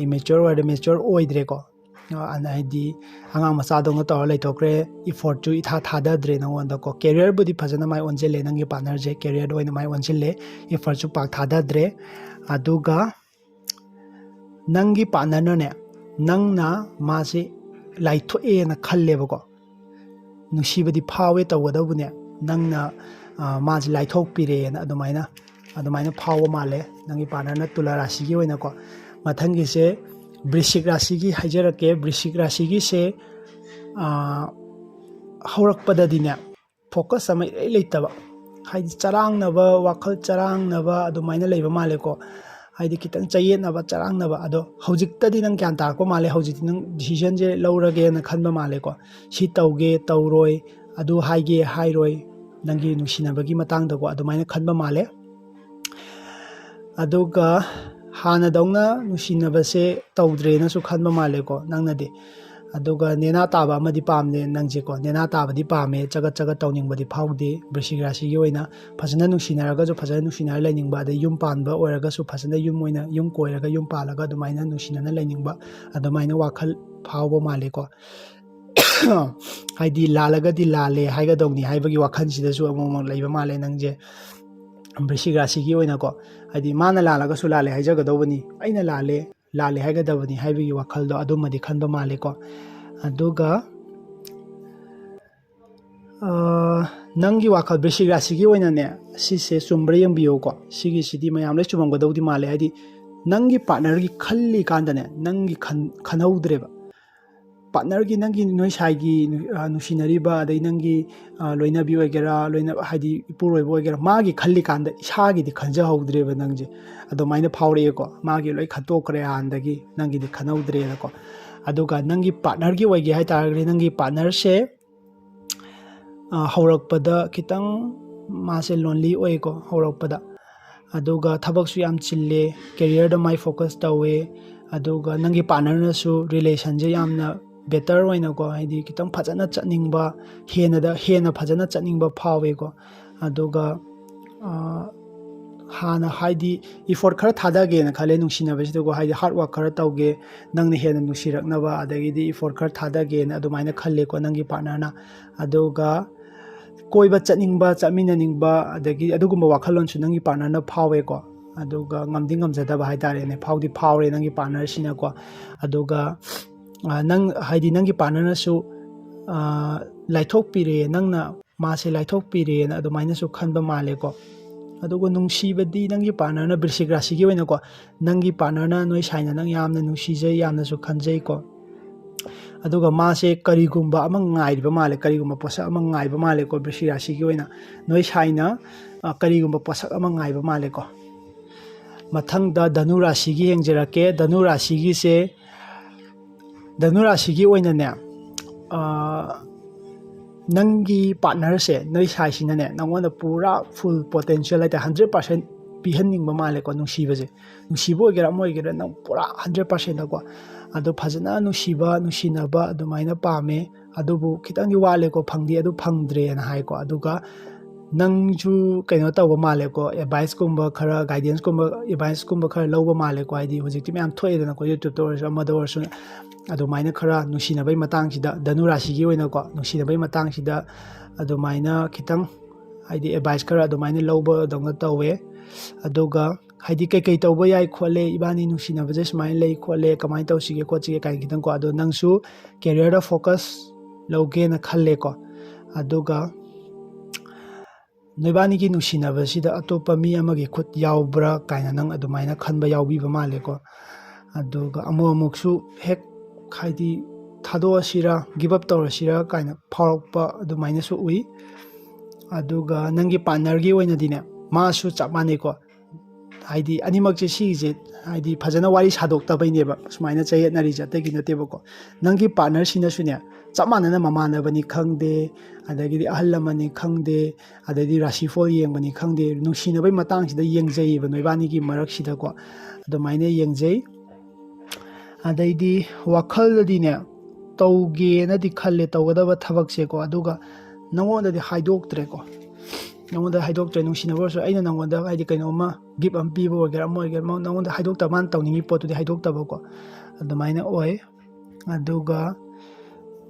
ꯏꯃꯦꯆꯣꯔ ꯑꯣꯏꯔꯗꯤ ꯃꯦꯆꯣꯔ ꯑꯣꯏꯗ꯭ꯔꯦꯀꯣ꯫ ꯑ, ꯍꯥꯏꯗꯤ ꯑꯉꯥꯡ ꯃꯆꯥꯗꯧꯅ ꯇꯧꯔ ꯂꯩꯊꯣꯛꯈ꯭ꯔꯦ꯫ ꯏꯐꯣꯔꯠꯁꯨ ꯏꯊꯥ ꯊꯥꯗꯗ꯭ꯔꯦ ꯅꯉꯣꯟꯗꯀꯣ꯫ ꯀꯦꯔꯤꯌꯔꯕꯨꯗꯤ ꯐꯖꯅ ꯃꯥꯏ ꯑꯣꯟꯁꯤꯜꯂꯦ, ꯅꯪꯒꯤ ꯄꯥꯔꯠꯅꯔꯁꯦ ꯀꯦꯔꯤꯌꯔꯗ ꯑꯣꯏꯅ ꯃꯥꯏ ꯑꯣꯟꯁꯤꯜꯂꯦ꯫ ꯏꯐꯣꯔꯠꯁꯨ ꯄꯥꯛ ꯊꯥꯗꯗ꯭ꯔꯦ꯫ ꯑꯗꯨꯒ ꯅꯪꯒꯤ ꯄꯥꯔꯠꯅꯔꯅꯅꯦ, ꯅꯪꯅ ꯃꯥꯁꯤ ꯂꯥꯏꯊꯣꯛꯑꯦꯅ ꯈꯜꯂꯦꯕꯀꯣ꯫ ꯅꯨꯡꯁꯤꯕꯗꯤ ꯐꯥꯎꯋꯦ ꯇꯧꯒꯗꯧꯕꯅꯦ, ꯅꯪꯅ, ꯑ, ꯃꯥꯁꯤ ꯂꯥꯏꯊꯣꯛꯄꯤꯔꯦꯅ ꯑꯗꯨꯃꯥꯏꯅ, ꯑꯗꯨꯃꯥꯏꯅ ꯐꯥꯎꯕ ꯃꯥꯜꯂꯦ ꯅꯪꯒꯤ ꯄꯥꯔꯠꯅꯔꯅ, ꯇꯨꯂꯥ ꯔꯥꯁꯤꯒꯤ ꯑꯣꯏꯅꯀꯣ꯫ ꯃꯊꯪꯒꯤꯁꯦ ꯕ꯭ꯔꯤꯁꯤꯛ ꯔꯥꯁꯤꯒꯤ ꯍꯥꯏꯖꯔꯛꯀꯦ꯫ ꯕ꯭ꯔꯤꯁꯤꯛ ꯔꯥꯁꯤꯒꯤꯁꯦ, ꯑ, ꯍꯧꯔꯛꯄꯗꯗꯤꯅꯦ, ꯐꯣꯀꯁ ꯑꯃ ꯏꯔꯩ ꯂꯩꯇꯕ, ꯍꯥꯏꯗꯤ ꯆꯔꯥꯡꯅꯕ, ꯋꯥꯈꯜ ꯆꯔꯥꯡꯅꯕ ꯑꯗꯨꯃꯥꯏꯅ ꯂꯩꯕ ꯃꯥꯜꯂꯦꯀꯣ꯫ ꯍꯥꯏꯗꯤ ꯈꯤꯇꯪ ꯆꯌꯦꯠꯅꯕ, ꯆꯔꯥꯡꯅꯕ꯫ ꯑꯗꯣ ꯍꯧꯖꯤꯛꯇꯗꯤ ꯅꯪ ꯒ꯭ꯌꯥꯟ ꯇꯥꯔꯛꯄ ꯃꯥꯜꯂꯦ, ꯍꯧꯖꯤꯛꯇꯤ ꯅꯪ ꯗꯤꯁꯤꯖꯟꯁꯦ ꯂꯧꯔꯒꯦꯅ ꯈꯟꯕ ꯃꯥꯜꯂꯦꯀꯣ꯫ ꯁꯤ ꯇꯧꯒꯦ, ꯇꯧꯔꯣꯏ, ꯑꯗꯨ ꯍꯥꯏꯒꯦ, ꯍꯥꯏꯔꯣꯏ, ꯅꯪꯒꯤ ꯅꯨꯡꯁꯤꯅꯕꯒꯤ ꯃꯇꯥꯡꯗꯀꯣ, ꯑꯗꯨꯃꯥꯏꯅ ꯈꯟꯕ ꯃꯥꯜꯂꯦ꯫ ꯑꯗꯨꯒ ꯍꯥꯟꯅꯗꯧꯅ ꯅꯨꯡꯁꯤꯅꯕꯁꯦ ꯇꯧꯗ꯭ꯔꯦꯅꯁꯨ ꯈꯟꯕ ꯃꯥꯜꯂꯦꯀꯣ ꯅꯪꯅꯗꯤ꯫ ꯑꯗꯨꯒ ꯅꯦꯅꯥ ꯇꯥꯕ ꯑꯃꯗꯤ ꯄꯥꯝꯗꯦ ꯅꯪꯁꯦꯀꯣ꯫ ꯅꯦꯅꯥ ꯇꯥꯕꯗꯤ ꯄꯥꯝꯃꯦ, ꯆꯒꯠ ꯆꯒꯠ ꯇꯧꯅꯤꯡꯕꯗꯤ ꯐꯥꯎꯗꯦ꯫ ꯕ꯭ꯔꯤꯁꯤꯛ ꯔꯥꯁꯤꯒꯤ ꯑꯣꯏꯅ ꯐꯖꯅ ꯅꯨꯡꯁꯤꯅꯔꯒꯁꯨ ꯐꯖꯅ ꯅꯨꯡꯁꯤꯅꯔ ꯂꯩꯅꯤꯡꯕ, ꯑꯗꯩ ꯌꯨꯝ ꯄꯥꯟꯕ ꯑꯣꯏꯔꯒꯁꯨ ꯐꯖꯅ ꯌꯨꯝ ꯑꯣꯏꯅ, ꯌꯨꯝ ꯀꯣꯏꯔꯒ ꯌꯨꯝ ꯄꯥꯜꯂꯒ ꯑꯗꯨꯃꯥꯏꯅ ꯅꯨꯡꯁꯤꯅꯅ ꯂꯩꯅꯤꯡꯕ, ꯑꯗꯨꯃꯥꯏꯅ ꯋꯥꯈꯜ ꯐꯥꯎꯕ ꯃꯥꯜꯂꯦꯀꯣ꯫ ꯍꯥꯏꯗꯤ ꯂꯥꯜꯂꯒꯗꯤ ꯂꯥꯜꯂꯦ ꯍꯥꯏꯒꯗꯧꯅꯤ ꯍꯥꯏꯕꯒꯤ ꯋꯥꯈꯜꯁꯤꯗꯁꯨ ꯑꯃꯨꯛ ꯑꯃꯨꯛ ꯂꯩꯕ ꯃꯥꯜꯂꯦ ꯅꯪꯁꯦ꯫ ꯕ꯭ꯔꯤꯁꯤꯛ ꯔꯥꯁꯤꯒꯤ ꯑꯣꯏꯅꯀꯣ, ꯍꯥꯏꯗꯤ ꯃꯥꯅ ꯂꯥꯜꯂꯒꯁꯨ ꯂꯥꯜꯂꯦ ꯍꯥꯏꯖꯒꯗꯧꯕꯅꯤ, ꯑꯩꯅ ꯂꯥꯜꯂꯦ, ꯂꯥꯜꯂꯦ ꯍꯥꯏꯒꯗꯕꯅꯤ ꯍꯥꯏꯕꯒꯤ ꯋꯥꯈꯜꯗꯣ ꯑꯗꯨꯃꯗꯤ ꯈꯟꯕ ꯃꯥꯜꯂꯦꯀꯣ꯫ ꯑꯗꯨꯒ, ꯑ, ꯅꯪꯒꯤ ꯋꯥꯈꯜ, ꯕ꯭ꯔꯤꯁꯤꯛ ꯔꯥꯁꯤꯒꯤ ꯑꯣꯏꯅꯅꯦ, ꯁꯤꯁꯦ ꯆꯨꯝꯕ꯭ꯔꯥ ꯌꯦꯡꯕꯤꯌꯨꯀꯣ꯫ ꯁꯤꯒꯤꯁꯤꯗꯤ ꯃꯌꯥꯝ ꯂꯣꯏ ꯆꯨꯝꯃꯝꯒꯗꯧꯗꯤ ꯃꯥꯜꯂꯦ꯫ ꯍꯥꯏꯗꯤ ꯅꯪꯒꯤ ꯄꯥꯔꯠꯅꯔꯒꯤ ꯈꯜꯂꯤꯀꯥꯟꯗꯅꯦ, ꯅꯪꯒꯤ ꯈꯟ-, ꯈꯟꯍꯧꯗ꯭ꯔꯦꯕ꯫ ꯄꯥꯔꯠꯅꯔꯒꯤ, ꯅꯪꯒꯤ ꯅꯣꯏ ꯁꯥꯏꯒꯤ ꯅꯨ-, ꯑ, ꯅꯨꯡꯁꯤꯅꯔꯤꯕ, ꯑꯗꯩ ꯅꯪꯒꯤ, ꯑ, ꯂꯣꯏꯅꯕꯤ ꯑꯣꯏꯒꯦꯔꯥ, ꯂꯣꯏꯅ-, ꯍꯥꯏꯗꯤ ꯏꯄꯨꯔꯣꯏꯕ ꯑꯣꯏꯒꯦꯔꯥ, ꯃꯥꯒꯤ ꯈꯜꯂꯤꯀꯥꯟꯗ ꯏꯁꯥꯒꯤꯗꯤ ꯈꯟꯖꯍꯧꯗ꯭ꯔꯦꯕ ꯅꯪꯁꯦ꯫ ꯑꯗꯨꯃꯥꯏꯅ ꯐꯥꯎꯔꯛꯑꯦꯀꯣ꯫ ꯃꯥꯒꯤ ꯂꯣꯏ ꯈꯟꯇꯣꯛꯈ꯭ꯔꯦ ꯍꯥꯟꯅꯗꯒꯤ, ꯅꯪꯒꯤꯗꯤ ꯈꯟꯍꯧꯗ꯭ꯔꯦꯅꯀꯣ꯫ ꯑꯗꯨꯒ ꯅꯪꯒꯤ ꯄꯥꯔꯠꯅꯔꯒꯤ ꯑꯣꯏꯒꯦ ꯍꯥꯏ ꯇꯥꯔꯒꯗꯤ, ꯅꯪꯒꯤ ꯄꯥꯔꯠꯅꯔꯁꯦ, ꯑ, ꯍꯧꯔꯛꯄꯗ ꯈꯤꯇꯪ ꯃꯥꯁꯦ ꯂꯣꯟꯂꯤ ꯑꯣꯏꯀꯣ, ꯍꯧꯔꯛꯄꯗ꯫ ꯑꯗꯨꯒ ꯊꯕꯛꯁꯨ ꯌꯥꯝ ꯆꯤꯜꯂꯦ, ꯀꯦꯔꯤꯌꯔꯗ ꯃꯥꯏ ꯐꯣꯀꯁ ꯇꯧꯋꯦ꯫ ꯑꯗꯨꯒ ꯅꯪꯒꯤ ꯄꯥꯔꯠꯅꯔꯅꯁꯨ ꯔꯤꯂꯦꯁꯟꯁꯦ ꯌꯥꯝꯅ ꯕꯦꯇꯔ ꯑꯣꯏꯅꯀꯣ, ꯍꯥꯏꯗꯤ ꯈꯤꯇꯪ ꯐꯖꯅ ꯆꯠꯅꯤꯡꯕ, ꯍꯦꯟꯅꯗ ꯍꯦꯟꯅ ꯐꯖꯅ ꯆꯠꯅꯤꯡꯕ ꯐꯥꯎꯋꯦꯀꯣ꯫ ꯑꯗꯨꯒ ꯑ, ꯍꯥꯟꯅ ꯍꯥꯏꯗꯤ effort ꯈꯔ ꯊꯥꯗꯒꯦꯅ ꯈꯜꯂꯦ ꯅꯨꯡꯁꯤꯅꯕꯁꯤꯗꯀꯣ, ꯍꯥꯏꯗꯤ hard work ꯈꯔ ꯇꯧꯒꯦ, ꯅꯪꯅ ꯍꯦꯟꯅ ꯅꯨꯡꯁꯤꯔꯛꯅꯕ, ꯑꯗꯒꯤꯗꯤ effort ꯈꯔ ꯊꯥꯗꯒꯦꯅ ꯑꯗꯨꯃꯥꯏꯅ ꯈꯜꯂꯦꯀꯣ ꯅꯪꯒꯤ ꯄꯥꯔꯠꯅꯔꯅ꯫ ꯑꯗꯨꯒ ꯀꯣꯏꯕ ꯆꯠꯅꯤꯡꯕ, ꯆꯠꯃꯤꯟꯅꯅꯤꯡꯕ, ꯑꯗꯒꯤ ꯑꯗꯨꯒꯨꯝꯕ ꯋꯥꯈꯜꯂꯣꯟꯁꯨ ꯅꯪꯒꯤ ꯄꯥꯔꯠꯅꯔꯅ ꯐꯥꯎꯋꯦꯀꯣ꯫ ꯑꯗꯨꯒ ꯉꯝꯗꯤ ꯉꯝꯖꯗꯕ ꯍꯥꯏꯇꯥꯔꯦꯅꯦ, ꯐꯥꯎꯗꯤ ꯐꯥꯎꯔꯦ ꯅꯪꯒꯤ ꯄꯥꯔꯠꯅꯔꯁꯤꯅꯀꯣ꯫ ꯑꯗꯨꯒ ꯑ, ꯅꯪ ꯍꯥꯏꯗꯤ ꯅꯪꯒꯤ ꯄꯥꯔꯠꯅꯔꯅꯁꯨ ꯑ, ꯂꯥꯏꯊꯣꯛꯄꯤꯔꯦ, ꯅꯪꯅ ꯃꯥꯁꯦ ꯂꯥꯏꯊꯣꯛꯄꯤꯔꯦꯅ ꯑꯗꯨꯃꯥꯏꯅꯁꯨ ꯈꯟꯕ ꯃꯥꯜꯂꯦꯀꯣ꯫ ꯑꯗꯨꯒ ꯅꯨꯡꯁꯤꯕꯗꯤ ꯅꯪꯒꯤ ꯄꯥꯔꯠꯅꯔꯅ, ꯕ꯭ꯔꯤꯁꯤꯛ ꯔꯥꯁꯤꯒꯤ ꯑꯣꯏꯅꯀꯣ, ꯅꯪꯒꯤ ꯄꯥꯔꯠꯅꯔꯅ ꯅꯣꯏ ꯁꯥꯏꯅ ꯅꯪ ꯌꯥꯝꯅ ꯅꯨꯡꯁꯤꯖꯩ, ꯌꯥꯝꯅꯁꯨ ꯈꯟꯖꯩꯀꯣ꯫ ꯑꯗꯨꯒ ꯃꯥꯁꯦ ꯀꯔꯤꯒꯨꯝꯕ ꯑꯃ ꯉꯥꯏꯔꯤꯕ ꯃꯥꯜꯂꯦ, ꯀꯔꯤꯒꯨꯝꯕ ꯄꯣꯠꯁꯛ ꯑꯃ ꯉꯥꯏꯕ ꯃꯥꯜꯂꯦꯀꯣ, ꯕ꯭ꯔꯤꯁꯤꯛ ꯔꯥꯁꯤꯒꯤ ꯑꯣꯏꯅ ꯅꯣꯏ ꯁꯥꯏꯅ ꯑ, ꯀꯔꯤꯒꯨꯝꯕ ꯄꯣꯠꯁꯛ ꯑꯃ ꯉꯥꯏꯕ ꯃꯥꯜꯂꯦꯀꯣ꯫ ꯃꯊꯪꯗ ꯙꯅꯨ ꯔꯥꯁꯤꯒꯤ ꯌꯦꯡꯖꯔꯛꯀꯦ꯫ ꯙꯅꯨ ꯔꯥꯁꯤꯒꯤꯁꯦ, ꯙꯅꯨ ꯔꯥꯁꯤꯒꯤ ꯑꯣꯏꯅꯅꯦ, ꯑ, ꯅꯪꯒꯤ ꯄꯥꯔꯠꯅꯔꯁꯦ, ꯅꯣꯏ ꯁꯥꯏꯁꯤꯅꯅꯦ, ꯅꯪꯉꯣꯟꯗ ꯄꯨꯔꯥ full potential ꯍꯥꯏꯇꯥꯔꯦ, hundred percent ꯄꯤꯍꯟꯅꯤꯡꯕ ꯃꯥꯜꯂꯦꯀꯣ ꯅꯨꯡꯁꯤꯕꯁꯦ꯫ ꯅꯨꯡꯁꯤꯕ ꯑꯣꯏꯒꯦꯔꯥ ꯑꯃ ꯑꯣꯏꯒꯦꯔꯥ, ꯅꯪ ꯄꯨꯔꯥ hundred percentꯗꯀꯣ꯫ ꯑꯗꯣ ꯐꯖꯅ ꯅꯨꯡꯁꯤꯕ, ꯅꯨꯡꯁꯤꯅꯕ ꯑꯗꯨꯃꯥꯏꯅ ꯄꯥꯝꯃꯦ꯫ ꯑꯗꯨꯕꯨ ꯈꯤꯇꯪꯗꯤ ꯋꯥꯠꯂꯦꯀꯣ, ꯐꯪꯗꯤ ꯑꯗꯨ ꯐꯪꯗ꯭ꯔꯦꯅ ꯍꯥꯏꯀꯣ꯫ ꯑꯗꯨꯒ ꯅꯪꯁꯨ ꯀꯩꯅꯣ ꯇꯧꯕ ꯃꯥꯜꯂꯦꯀꯣ, ꯑꯦꯗꯚꯥꯏꯁꯀꯨꯝꯕ ꯈꯔ, ꯒꯥꯏꯗꯦꯟꯁꯀꯨꯝꯕ, ꯑꯦꯗꯚꯥꯏꯁꯀꯨꯝꯕ ꯈꯔ ꯂꯧꯕ ꯃꯥꯜꯂꯦꯀꯣ꯫ ꯍꯥꯏꯗꯤ ꯍꯧꯖꯤꯛꯇꯤ ꯃꯌꯥꯝ ꯊꯣꯛꯑꯦꯗꯅꯀꯣ, YouTubeꯇ ꯑꯣꯏꯔꯁꯨ ꯑꯃꯗ ꯑꯣꯏꯔꯁꯨ꯫ ꯑꯗꯨꯃꯥꯏꯅ ꯈꯔ ꯅꯨꯡꯁꯤꯅꯕꯩ ꯃꯇꯥꯡꯁꯤꯗ, ꯙꯅꯨ ꯔꯥꯁꯤꯒꯤ ꯑꯣꯏꯅꯀꯣ, ꯅꯨꯡꯁꯤꯅꯕꯩ ꯃꯇꯥꯡꯁꯤꯗ ꯑꯗꯨꯃꯥꯏꯅ ꯈꯤꯇꯪ ꯍꯥꯏꯗꯤ ꯑꯦꯗꯚꯥꯏꯁ ꯈꯔ ꯑꯗꯨꯃꯥꯏꯅ ꯂꯧꯕꯗꯧꯅ ꯇꯧꯋꯦ꯫ ꯑꯗꯨꯒ ꯍꯥꯏꯗꯤ ꯀꯩꯀꯩ ꯇꯧꯕ ꯌꯥꯏ ꯈꯣꯠꯂꯦ, ꯏꯕꯥꯅꯤ ꯅꯨꯡꯁꯤꯅꯕꯁꯦ ꯁꯨꯃꯥꯏꯅ ꯂꯩ ꯈꯣꯠꯂꯦ, ꯀꯃꯥꯏꯅ ꯇꯧꯁꯤꯒꯦ ꯈꯣꯠꯁꯤꯒꯦ ꯀꯥꯏꯅ ꯈꯤꯇꯪꯀꯣ꯫ ꯑꯗꯣ ꯅꯪꯁꯨ ꯀꯦꯔꯤꯌꯔꯗ ꯐꯣꯀꯁ ꯂꯧꯒꯦꯅ ꯈꯜꯂꯦꯀꯣ꯫ ꯑꯗꯨꯒ ꯅꯣꯏꯕꯥꯅꯤꯒꯤ ꯅꯨꯡꯁꯤꯅꯕꯁꯤꯗ ꯑꯇꯣꯞꯄ ꯃꯤ ꯑꯃꯒꯤ ꯈꯨꯠ ꯌꯥꯎꯕ꯭ꯔꯥ ꯀꯥꯏꯅ ꯅꯪ ꯑꯗꯨꯃꯥꯏꯅ ꯈꯟꯕ ꯌꯥꯎꯕꯤꯕ ꯃꯥꯜꯂꯦꯀꯣ꯫ ꯑꯗꯨꯒ ꯑꯃꯨꯛ ꯑꯃꯨꯛꯁꯨ ꯍꯦꯛ ꯍꯥꯏꯗꯤ ꯊꯥꯗꯣꯛꯑꯁꯤꯔꯥ, ꯒꯤꯞ ꯑꯞ ꯇꯧꯔꯁꯤꯔꯥ ꯀꯥꯏꯅ ꯐꯥꯎꯔꯛꯄ ꯑꯗꯨꯃꯥꯏꯅꯁꯨ ꯎꯏ꯫ ꯑꯗꯨꯒ ꯅꯪꯒꯤ ꯄꯥꯔꯠꯅꯔꯒꯤ ꯑꯣꯏꯅꯗꯤꯅꯦ, ꯃꯥꯁꯨ ꯆꯞ ꯃꯥꯟꯅꯩꯀꯣ꯫ ꯍꯥꯏꯗꯤ ꯑꯅꯤꯃꯛꯁꯦ ꯁꯤꯒꯤꯁꯦ ꯍꯥꯏꯗꯤ ꯐꯖꯅ ꯋꯥꯔꯤ ꯁꯥꯗꯣꯛꯇꯕꯩꯅꯦꯕ ꯁꯨꯃꯥꯏꯅ ꯆꯌꯦꯠꯅꯔꯤꯁꯦ, ꯑꯇꯩꯒꯤ ꯅꯠꯇꯦꯕꯀꯣ꯫ ꯅꯪꯒꯤ ꯄꯥꯔꯠꯅꯔꯁꯤꯅꯁꯨꯅꯦ, ꯆꯞ ꯃꯥꯟꯅꯅ ꯃꯃꯥꯟꯅꯕꯅꯤ ꯈꯪꯗꯦ, ꯑꯗꯒꯤꯗꯤ ꯑꯍꯜ ꯂꯃꯟꯅꯤ ꯈꯪꯗꯦ, ꯑꯗꯩꯗꯤ ꯔꯥꯁꯤꯐꯣꯜ ꯌꯦꯡꯕꯅꯤ ꯈꯪꯗꯦ, ꯅꯨꯡꯁꯤꯅꯕꯩ ꯃꯇꯥꯡꯁꯤꯗ ꯌꯦꯡꯖꯩꯌꯦꯕ ꯅꯣꯏꯕꯥꯅꯤꯒꯤ ꯃꯔꯛꯁꯤꯗꯀꯣ꯫ ꯑꯗꯨꯃꯥꯏꯅ ꯌꯦꯡꯖꯩ꯫ ꯑꯗꯩꯗꯤ ꯋꯥꯈꯜꯗꯗꯤꯅꯦ, ꯇꯧꯒꯦꯅꯗꯤ ꯈꯜꯂꯦ, ꯇꯧꯒꯗꯕ ꯊꯕꯛꯁꯦꯀꯣ, ꯑꯗꯨꯒ ꯅꯪꯉꯣꯟꯗꯗꯤ ꯍꯥꯏꯗꯣꯛꯇ꯭ꯔꯦꯀꯣ꯫ ꯅꯪꯉꯣꯟꯗ ꯍꯥꯏꯗꯣꯛꯇ꯭ꯔꯦ, ꯅꯨꯡꯁꯤꯅꯕ ꯑꯣꯏꯔꯁꯨ ꯑꯩꯅ ꯅꯪꯉꯣꯟꯗ ꯍꯥꯏꯗꯤ ꯀꯩꯅꯣꯝꯃ ꯒꯤꯐ ꯑꯃ ꯄꯤꯕ ꯑꯣꯏꯒꯦꯔꯥ, ꯑꯃ ꯑꯣꯏꯒꯦꯔꯥ, ꯅꯉꯣꯟꯗ ꯍꯥꯏꯗꯣꯛꯇꯕ, ꯃꯥꯅ ꯇꯧꯅꯤꯡꯉꯤ ꯄꯣꯠꯇꯨꯗꯤ ꯍꯥꯏꯗꯣꯛꯇꯕꯀꯣ, ꯑꯗꯨꯃꯥꯏꯅ ꯑꯣꯏ꯫ ꯑꯗꯨꯒ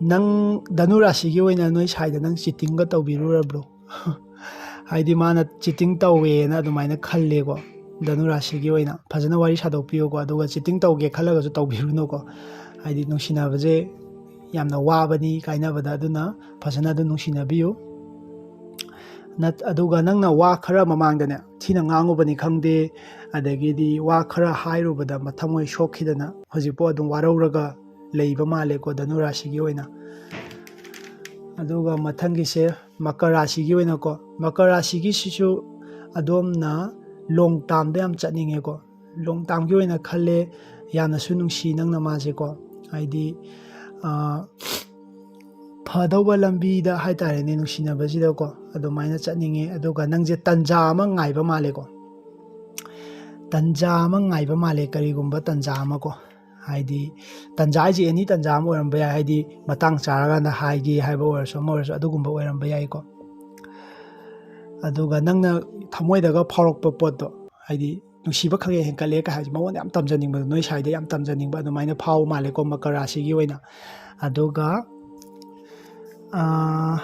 ꯅꯪ ꯙꯅꯨ ꯔꯥꯁꯤꯒꯤ ꯑꯣꯏꯅ ꯅꯣꯏ ꯁꯥꯏꯗ ꯅꯪ ꯆꯤꯇꯤꯡꯒ ꯇꯧꯕꯤꯔꯨꯔꯕ꯭ꯔꯣ? ꯍꯥꯏꯗꯤ ꯃꯥꯅ ꯆꯤꯇꯤꯡ ꯇꯧꯋꯦꯅ ꯑꯗꯨꯃꯥꯏꯅ ꯈꯜꯂꯦꯀꯣ꯫ ꯙꯅꯨ ꯔꯥꯁꯤꯒꯤ ꯑꯣꯏꯅ ꯐꯖꯅ ꯋꯥꯔꯤ ꯁꯥꯗꯣꯛꯄꯤꯌꯨꯀꯣ, ꯑꯗꯨꯒ ꯆꯤꯇꯤꯡ ꯇꯧꯒꯦ ꯈꯜꯂꯒꯁꯨ ꯇꯧꯕꯤꯔꯨꯅꯨꯀꯣ꯫ ꯍꯥꯏꯗꯤ ꯅꯨꯡꯁꯤꯅꯕꯁꯦ ꯌꯥꯝꯅ ꯋꯥꯕꯅꯤ ꯀꯥꯏꯅꯕꯗ, ꯑꯗꯨꯅ ꯐꯖꯅ ꯑꯗꯨꯝ ꯅꯨꯡꯁꯤꯅꯕꯤꯌꯨ꯫ ꯅꯠ-, ꯑꯗꯨꯒ ꯅꯪꯅ ꯋꯥ ꯈꯔ ꯃꯃꯥꯡꯗꯅꯦ ꯊꯤꯅ ꯉꯥꯡꯉꯨꯕꯅꯤ ꯈꯪꯗꯦ, ꯑꯗꯒꯤꯗꯤ ꯋꯥ ꯈꯔ ꯍꯥꯏꯔꯨꯕꯗ ꯃꯊꯃꯣꯏ ꯁꯣꯛꯈꯤꯗꯅ ꯍꯧꯖꯤꯛꯐꯥꯎ ꯑꯗꯨꯝ ꯋꯥꯔꯧꯔꯒ ꯂꯩꯕ ꯃꯥꯜꯂꯦꯀꯣ, ꯙꯅꯨ ꯔꯥꯁꯤꯒꯤ ꯑꯣꯏꯅ꯫ ꯑꯗꯨꯒ ꯃꯊꯪꯒꯤꯁꯦ ꯃꯀꯔ ꯔꯥꯁꯤꯒꯤ ꯑꯣꯏꯅꯀꯣ, ꯃꯀꯔ ꯔꯥꯁꯤꯒꯤꯁꯤꯁꯨ ꯑꯗꯣꯝꯅ ꯂꯣꯡ ꯇꯥꯝꯗ ꯌꯥꯝ ꯆꯠꯅꯤꯡꯉꯦꯀꯣ꯫ ꯂꯣꯡ ꯇꯥꯝꯒꯤ ꯑꯣꯏꯅ ꯈꯜꯂꯦ, ꯌꯥꯝꯅꯁꯨ ꯅꯨꯡꯁꯤ ꯅꯪꯅ ꯃꯥꯁꯦꯀꯣ꯫ ꯍꯥꯏꯗꯤ, ꯑꯥ, ꯐꯗꯧꯕ ꯂꯝꯕꯤꯗ ꯍꯥꯏꯇꯥꯔꯦꯅꯦ, ꯅꯨꯡꯁꯤꯅꯕꯁꯤꯗꯀꯣ, ꯑꯗꯨꯃꯥꯏꯅ ꯆꯠꯅꯤꯡꯉꯦ꯫ ꯑꯗꯨꯒ ꯅꯪꯁꯦ ꯇꯟꯖꯥ ꯑꯃ ꯉꯥꯏꯕ ꯃꯥꯜꯂꯦꯀꯣ꯫ ꯇꯟꯖꯥ ꯑꯃ ꯉꯥꯏꯕ ꯃꯥꯜꯂꯦ, ꯀꯔꯤꯒꯨꯝꯕ ꯇꯟꯖꯥ ꯑꯃꯀꯣ꯫ ꯍꯥꯏꯗꯤ ꯇꯟꯖꯥ ꯍꯥꯏꯁꯦ ꯑꯦꯅꯤ ꯇꯟꯖꯥ ꯑꯃ ꯑꯣꯏꯔꯝꯕ ꯌꯥꯏ, ꯍꯥꯏꯗꯤ ꯃꯇꯥꯡ ꯆꯥꯔꯀꯥꯟꯗ ꯍꯥꯏꯒꯦ ꯍꯥꯏꯕ ꯑꯣꯏꯔꯁꯨ, ꯑꯃ ꯑꯣꯏꯔꯁꯨ, ꯑꯗꯨꯒꯨꯝꯕ ꯑꯣꯏꯔꯝꯕ ꯌꯥꯏꯀꯣ꯫ ꯑꯗꯨꯒ ꯅꯪꯅ ꯊꯃꯣꯏꯗꯒ ꯐꯥꯎꯔꯛꯄ ꯄꯣꯠꯇꯣ, ꯍꯥꯏꯗꯤ ꯅꯨꯡꯁꯤꯕ ꯈꯪꯍꯦꯟ ꯍꯦꯟꯀꯠꯂꯦ ꯀꯥꯏ ꯍꯥꯏꯁꯦ, ꯃꯉꯣꯟꯗ ꯌꯥꯝ ꯇꯝꯖꯅꯤꯡꯕꯗꯣ, ꯅꯣꯏ ꯁꯥꯏꯗ ꯌꯥꯝ ꯇꯝꯖꯅꯤꯡꯕ ꯑꯗꯨꯃꯥꯏꯅ ꯐꯥꯎꯕ ꯃꯥꯜꯂꯦꯀꯣ, ꯃꯀꯔ ꯔꯥꯁꯤꯒꯤ ꯑꯣꯏꯅ꯫ ꯑꯗꯨꯒ, ꯑꯥ,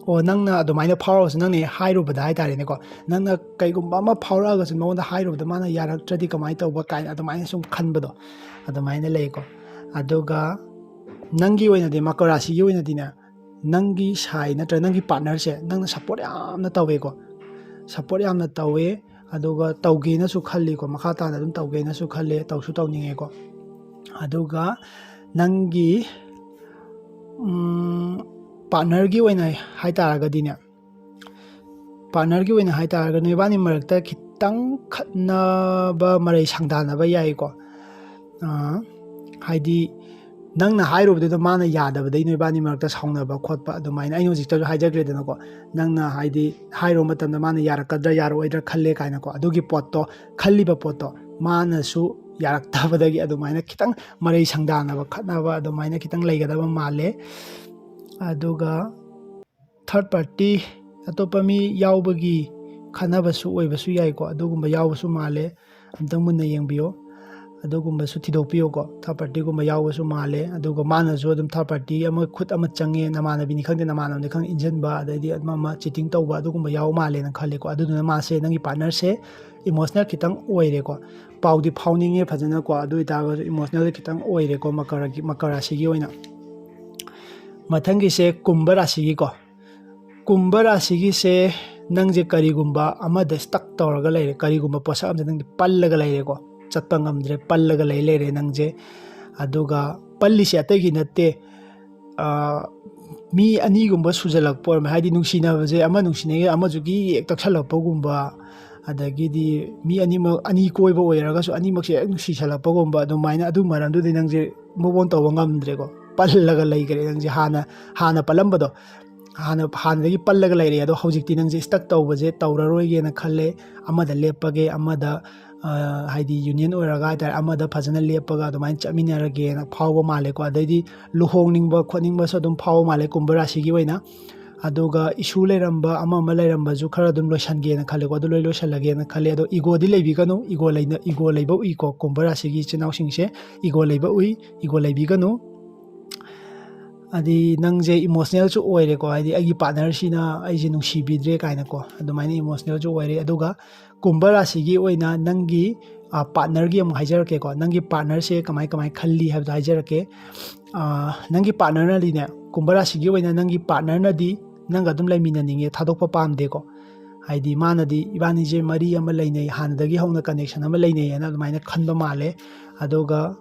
ꯑꯣ, ꯅꯪꯅ ꯑꯗꯨꯃꯥꯏꯅ ꯐꯥꯎꯔꯒꯁꯨ, ꯅꯪꯅ ꯍꯦꯛ ꯍꯥꯏꯔꯨꯕꯗ ꯍꯥꯏꯇꯥꯔꯦꯅꯦꯀꯣ, ꯅꯪꯅ ꯀꯩꯒꯨꯝꯕ ꯑꯃ ꯐꯥꯎꯔꯛꯑꯒꯁꯨ ꯃꯉꯣꯟꯗ ꯍꯥꯏꯔꯨꯕꯗ ꯃꯥꯅ ꯌꯥꯔꯛꯇ꯭ꯔꯗꯤ ꯀꯃꯥꯏꯅ ꯇꯧꯕ ꯀꯥꯏꯅ ꯑꯗꯨꯃꯥꯏꯅ ꯁꯨꯝ ꯈꯟꯕꯗꯣ, ꯑꯗꯨꯃꯥꯏꯅ ꯂꯩꯀꯣ꯫ ꯑꯗꯨꯒ ꯅꯪꯒꯤ ꯑꯣꯏꯅꯗꯤ, ꯃꯀꯔ ꯔꯥꯁꯤꯒꯤ ꯑꯣꯏꯅꯗꯤꯅꯦ, ꯅꯪꯒꯤ ꯁꯥꯏ ꯅꯠꯇ꯭ꯔꯒ ꯅꯪꯒꯤ ꯄꯥꯔꯠꯅꯔꯁꯦ ꯅꯪꯅ ꯁꯞꯄꯣꯔꯠ ꯌꯥꯝꯅ ꯇꯧꯋꯦꯀꯣ, ꯁꯞꯄꯣꯔꯠ ꯌꯥꯝꯅ ꯇꯧꯋꯦ꯫ ꯑꯗꯨꯒ ꯇꯧꯒꯦꯅꯁꯨ ꯈꯜꯂꯤꯀꯣ, ꯃꯈꯥ ꯇꯥꯅ ꯑꯗꯨꯝ ꯇꯧꯒꯦꯅꯁꯨ ꯈꯜꯂꯦ, ꯇꯧꯁꯨ ꯇꯧꯅꯤꯡꯉꯦꯀꯣ꯫ ꯑꯗꯨꯒ ꯅꯪꯒꯤ, ꯎꯝ, ꯄꯥꯔꯠꯅꯔꯒꯤ ꯑꯣꯏꯅ ꯍꯥꯏꯇꯥꯔꯒꯗꯤꯅꯦ, ꯄꯥꯔꯠꯅꯔꯒꯤ ꯑꯣꯏꯅ ꯍꯥꯏꯇꯥꯔꯒꯗꯤ ꯅꯣꯏꯕꯥꯅꯤ ꯃꯔꯛꯇ ꯈꯤꯇꯪ ꯈꯠꯅꯕ, ꯃꯔꯩ ꯁꯪꯗꯥꯅꯕ ꯌꯥꯏꯀꯣ꯫ ꯑꯥ, ꯍꯥꯏꯗꯤ ꯅꯪꯅ ꯍꯥꯏꯔꯨꯕꯗꯨꯗ ꯃꯥꯅ ꯌꯥꯗꯕꯗꯩ ꯅꯣꯏꯕꯥꯅꯤ ꯃꯔꯛꯇ ꯁꯥꯎꯅꯕ ꯈꯣꯠꯄ ꯑꯗꯨꯃꯥꯏꯅ, ꯑꯩꯅ ꯍꯧꯖꯤꯛꯇꯁꯨ ꯍꯥꯏꯖꯈ꯭ꯔꯦꯗꯅꯀꯣ, ꯅꯪꯅ ꯍꯥꯏꯗꯤ ꯍꯥꯏꯔꯨꯕ ꯃꯇꯝꯗ ꯃꯥꯅ ꯌꯥꯔꯛꯀꯗ꯭ꯔꯥ ꯌꯥꯔꯛꯑꯣꯏꯗ꯭ꯔꯥ ꯈꯜꯂꯦ ꯀꯥꯏꯅꯀꯣ, ꯑꯗꯨꯒꯤ ꯄꯣꯠꯇꯣ, ꯈꯜꯂꯤꯕ ꯄꯣꯠꯇꯣ ꯃꯥꯅꯁꯨ ꯌꯥꯔꯛꯇꯕꯗꯒꯤ ꯑꯗꯨꯃꯥꯏꯅ ꯈꯤꯇꯪ ꯃꯔꯩ ꯁꯪꯗꯥꯅꯕ, ꯈꯠꯅꯕ ꯑꯗꯨꯃꯥꯏꯅ ꯈꯤꯇꯪ ꯂꯩꯒꯗꯕ ꯃꯥꯜꯂꯦ꯫ ꯑꯗꯨꯒ ꯊꯥꯔꯠ ꯄꯥꯔꯇꯤ, ꯑꯇꯣꯞꯄ ꯃꯤ ꯌꯥꯎꯕꯒꯤ ꯈꯠꯅꯕꯁꯨ ꯑꯣꯏꯕꯁꯨ ꯌꯥꯏꯀꯣ, ꯑꯗꯨꯒꯨꯝꯕ ꯌꯥꯎꯕꯁꯨ ꯃꯥꯜꯂꯦ꯫ ꯑꯝꯇꯪ ꯃꯨꯟꯅ ꯌꯦꯡꯕꯤꯌꯣ꯫ ꯑꯗꯨꯒꯨꯝꯕꯁꯨ ꯊꯤꯗꯣꯛꯄꯤꯌꯣꯀꯣ꯫ ꯊꯥꯔꯠ ꯄꯥꯔꯇꯤꯒꯨꯝꯕ ꯌꯥꯎꯕꯁꯨ ꯃꯥꯜꯂꯦ꯫ ꯑꯗꯨꯒ ꯃꯥꯅꯁꯨ ꯑꯗꯨꯝ ꯊꯥꯔꯠ ꯄꯥꯔꯇꯤ ꯑꯃ, ꯈꯨꯠ ꯑꯃ ꯆꯪꯉꯦ, ꯅꯃꯥꯟꯅꯕꯤꯅꯤ ꯈꯪꯗꯦ, ꯅꯃꯥꯟꯅꯕꯅꯤ ꯈꯪꯗꯦ, ꯏꯟꯁꯤꯟꯕ, ꯑꯗꯩꯗꯤ ꯑꯃ ꯑꯃ ꯆꯤꯇꯤꯡ ꯇꯧꯕ, ꯑꯗꯨꯒꯨꯝꯕ ꯌꯥꯎ ꯃꯥꯜꯂꯦꯅ ꯈꯜꯂꯦꯀꯣ꯫ ꯑꯗꯨꯗꯨꯅ ꯃꯥꯁꯦ, ꯅꯪꯒꯤ ꯄꯥꯔꯠꯅꯔꯁꯦ ꯏꯃꯣꯁꯅꯦꯜ ꯈꯤꯇꯪ ꯑꯣꯏꯔꯦꯀꯣ꯫ ꯄꯥꯎꯗꯤ ꯐꯥꯎꯅꯤꯡꯉꯦ ꯐꯖꯅꯀꯣ, ꯑꯗꯨ ꯑꯣꯏꯇꯥꯔꯒꯁꯨ ꯏꯃꯣꯁꯅꯦꯜꯗꯤ ꯈꯤꯇꯪ ꯑꯣꯏꯔꯦꯀꯣ, ꯃꯀꯔꯒꯤ, ꯃꯀꯔ ꯔꯥꯁꯤꯒꯤ ꯑꯣꯏꯅ꯫ ꯃꯊꯪꯒꯤꯁꯦ ꯀꯨꯝꯚ ꯔꯥꯁꯤꯒꯤꯀꯣ꯫ ꯀꯨꯝꯚ ꯔꯥꯁꯤꯒꯤꯁꯦ ꯅꯪꯁꯦ ꯀꯔꯤꯒꯨꯝꯕ ꯑꯃꯗ ꯁ꯭ꯇꯛ ꯇꯧꯔꯒ ꯂꯩꯔꯦ, ꯀꯔꯤꯒꯨꯝꯕ ꯄꯣꯠꯁꯛ ꯑꯃꯗ ꯅꯪꯗꯤ ꯄꯜꯂꯒ ꯂꯩꯔꯦꯀꯣ, ꯆꯠꯄ ꯉꯝꯗ꯭ꯔꯦ, ꯄꯜꯂꯒ ꯂꯩ ꯂꯩꯔꯦ ꯅꯪꯁꯦ꯫ ꯑꯗꯨꯒ ꯄꯜꯂꯤꯁꯦ ꯑꯇꯩꯒꯤ ꯅꯠꯇꯦ, ꯑꯥ, ꯃꯤ ꯑꯅꯤꯒꯨꯝꯕ ꯁꯨꯖꯜꯂꯛꯄ ꯑꯣꯏꯔꯝꯃꯦ, ꯍꯥꯏꯗꯤ ꯅꯨꯡꯁꯤꯅꯕꯁꯦ ꯑꯃ ꯅꯨꯡꯁꯤꯅꯩ ꯑꯃꯁꯨꯒꯤ ꯍꯦꯛ ꯇꯛꯁꯜꯂꯛꯄꯒꯨꯝꯕ, ꯑꯗꯒꯤꯗꯤ ꯃꯤ ꯑꯅꯤꯃꯛ, ꯑꯅꯤ ꯀꯣꯏꯕ ꯑꯣꯏꯔꯒꯁꯨ ꯑꯅꯤꯃꯛꯁꯦ ꯍꯦꯛ ꯅꯨꯡꯁꯤꯁꯜꯂꯛꯄꯒꯨꯝꯕ, ꯑꯗꯨꯃꯥꯏꯅ ꯑꯗꯨ ꯃꯔꯝꯗꯨꯗꯤ ꯅꯪꯁꯦ move on ꯇꯧꯕ ꯉꯝꯗ꯭ꯔꯦꯀꯣ, ꯄꯜꯂꯒ ꯂꯩꯈ꯭ꯔꯦ ꯅꯪꯁꯦ꯫ ꯍꯥꯟꯅ, ꯍꯥꯟꯅ ꯄꯜꯂꯝꯕꯗꯣ, ꯍꯥꯟꯅ, ꯍꯥꯟꯅꯗꯒꯤ ꯄꯜꯂꯒ ꯂꯩꯔꯦ꯫ ꯑꯗꯣ ꯍꯧꯖꯤꯛꯇꯤ ꯅꯪꯁꯦ ꯁ꯭ꯇꯛ ꯇꯧꯕꯁꯦ ꯇꯧꯔꯔꯣꯏꯒꯦꯅ ꯈꯜꯂꯦ, ꯑꯃꯗ ꯂꯦꯞꯄꯒꯦ, ꯑꯃꯗ, ꯑ, ꯍꯥꯏꯗꯤ ꯌꯨꯅꯤꯌꯟ ꯑꯣꯏꯔꯒ ꯍꯥꯏꯇꯥꯔꯦ, ꯑꯃꯗ ꯐꯖꯅ ꯂꯦꯞꯄꯒ ꯑꯗꯨꯃꯥꯏꯅ ꯆꯠꯃꯤꯟꯅꯔꯒꯦꯅ ꯐꯥꯎꯕ ꯃꯥꯜꯂꯦꯀꯣ꯫ ꯑꯗꯩꯗꯤ ꯂꯨꯍꯣꯡꯅꯤꯡꯕ ꯈꯣꯠꯅꯤꯡꯕꯁꯨ ꯑꯗꯨꯝ ꯐꯥꯎꯕ ꯃꯥꯜꯂꯦ ꯀꯨꯝꯚ ꯔꯥꯁꯤꯒꯤ ꯑꯣꯏꯅ꯫ ꯑꯗꯨꯒ ꯏꯁꯨ ꯂꯩꯔꯝꯕ ꯑꯃ ꯑꯃ ꯂꯩꯔꯝꯕꯁꯨ ꯈꯔ ꯑꯗꯨꯝ ꯂꯣꯏꯁꯟꯒꯦꯅ ꯈꯜꯂꯦꯀꯣ꯫ ꯑꯗꯨ ꯂꯣꯏ ꯂꯣꯏꯁꯜꯂꯒꯦꯅ ꯈꯜꯂꯦ꯫ ꯑꯗꯣ ꯏꯒꯣꯗꯤ ꯂꯩꯕꯤꯒꯅꯨ, ꯏꯒꯣ ꯂꯩꯅ-, ꯏꯒꯣ ꯂꯩꯕ ꯎꯏꯀꯣ꯫ ꯀꯨꯝꯚ ꯔꯥꯁꯤꯒꯤ ꯏꯆꯤꯟ ꯏꯅꯥꯎꯁꯤꯡꯁꯦ ꯏꯒꯣ ꯂꯩꯕ ꯎꯏ, ꯏꯒꯣ ꯂꯩꯕꯤꯒꯅꯨ꯫ ꯍꯥꯏꯗꯤ ꯅꯪꯁꯦ ꯏꯃꯣꯁꯅꯦꯜꯁꯨ ꯑꯣꯏꯔꯦꯀꯣ, ꯍꯥꯏꯗꯤ ꯑꯩꯒꯤ ꯄꯥꯔꯠꯅꯔꯁꯤꯅ ꯑꯩꯁꯦ ꯅꯨꯡꯁꯤꯕꯤꯗ꯭ꯔꯦ ꯀꯥꯏꯅꯀꯣ, ꯑꯗꯨꯃꯥꯏꯅ ꯏꯃꯣꯁꯅꯦꯜꯁꯨ ꯑꯣꯏꯔꯦ꯫ ꯑꯗꯨꯒ ꯀꯨꯝꯚ ꯔꯥꯁꯤꯒꯤ ꯑꯣꯏꯅ ꯅꯪꯒꯤ, ꯑ, ꯄꯥꯔꯠꯅꯔꯒꯤ ꯑꯃꯨꯛ ꯍꯥꯏꯖꯔꯛꯀꯦꯀꯣ꯫ ꯅꯪꯒꯤ ꯄꯥꯔꯠꯅꯔꯁꯦ ꯀꯃꯥꯏ ꯀꯃꯥꯏ ꯈꯜꯂꯤ ꯍꯥꯏꯕꯗꯣ ꯍꯥꯏꯖꯔꯛꯀꯦ꯫ ꯑ, ꯅꯪꯒꯤ ꯄꯥꯔꯠꯅꯔꯅꯗꯤꯅꯦ, ꯀꯨꯝꯚ ꯔꯥꯁꯤꯒꯤ ꯑꯣꯏꯅ ꯅꯪꯒꯤ ꯄꯥꯔꯠꯅꯔꯅꯗꯤ ꯅꯪꯒ ꯑꯗꯨꯝ ꯂꯩꯃꯤꯟꯅꯅꯤꯡꯉꯦ, ꯊꯥꯗꯣꯛꯄ ꯄꯥꯝꯗꯦꯀꯣ꯫ ꯍꯥꯏꯗꯤ ꯃꯥꯅꯗꯤ ꯏꯕꯥꯅꯤꯁꯦ ꯃꯔꯤ ꯑꯃ ꯂꯩꯅꯩ, ꯍꯥꯟꯅꯗꯒꯤ ꯍꯧꯅ ꯀꯅꯦꯛꯁꯟ ꯑꯃ ꯂꯩꯅꯩꯌꯦꯅ ꯑꯗꯨꯃꯥꯏꯅ ꯈꯟꯕ ꯃꯥꯜꯂꯦ꯫ ꯑꯗꯨꯒ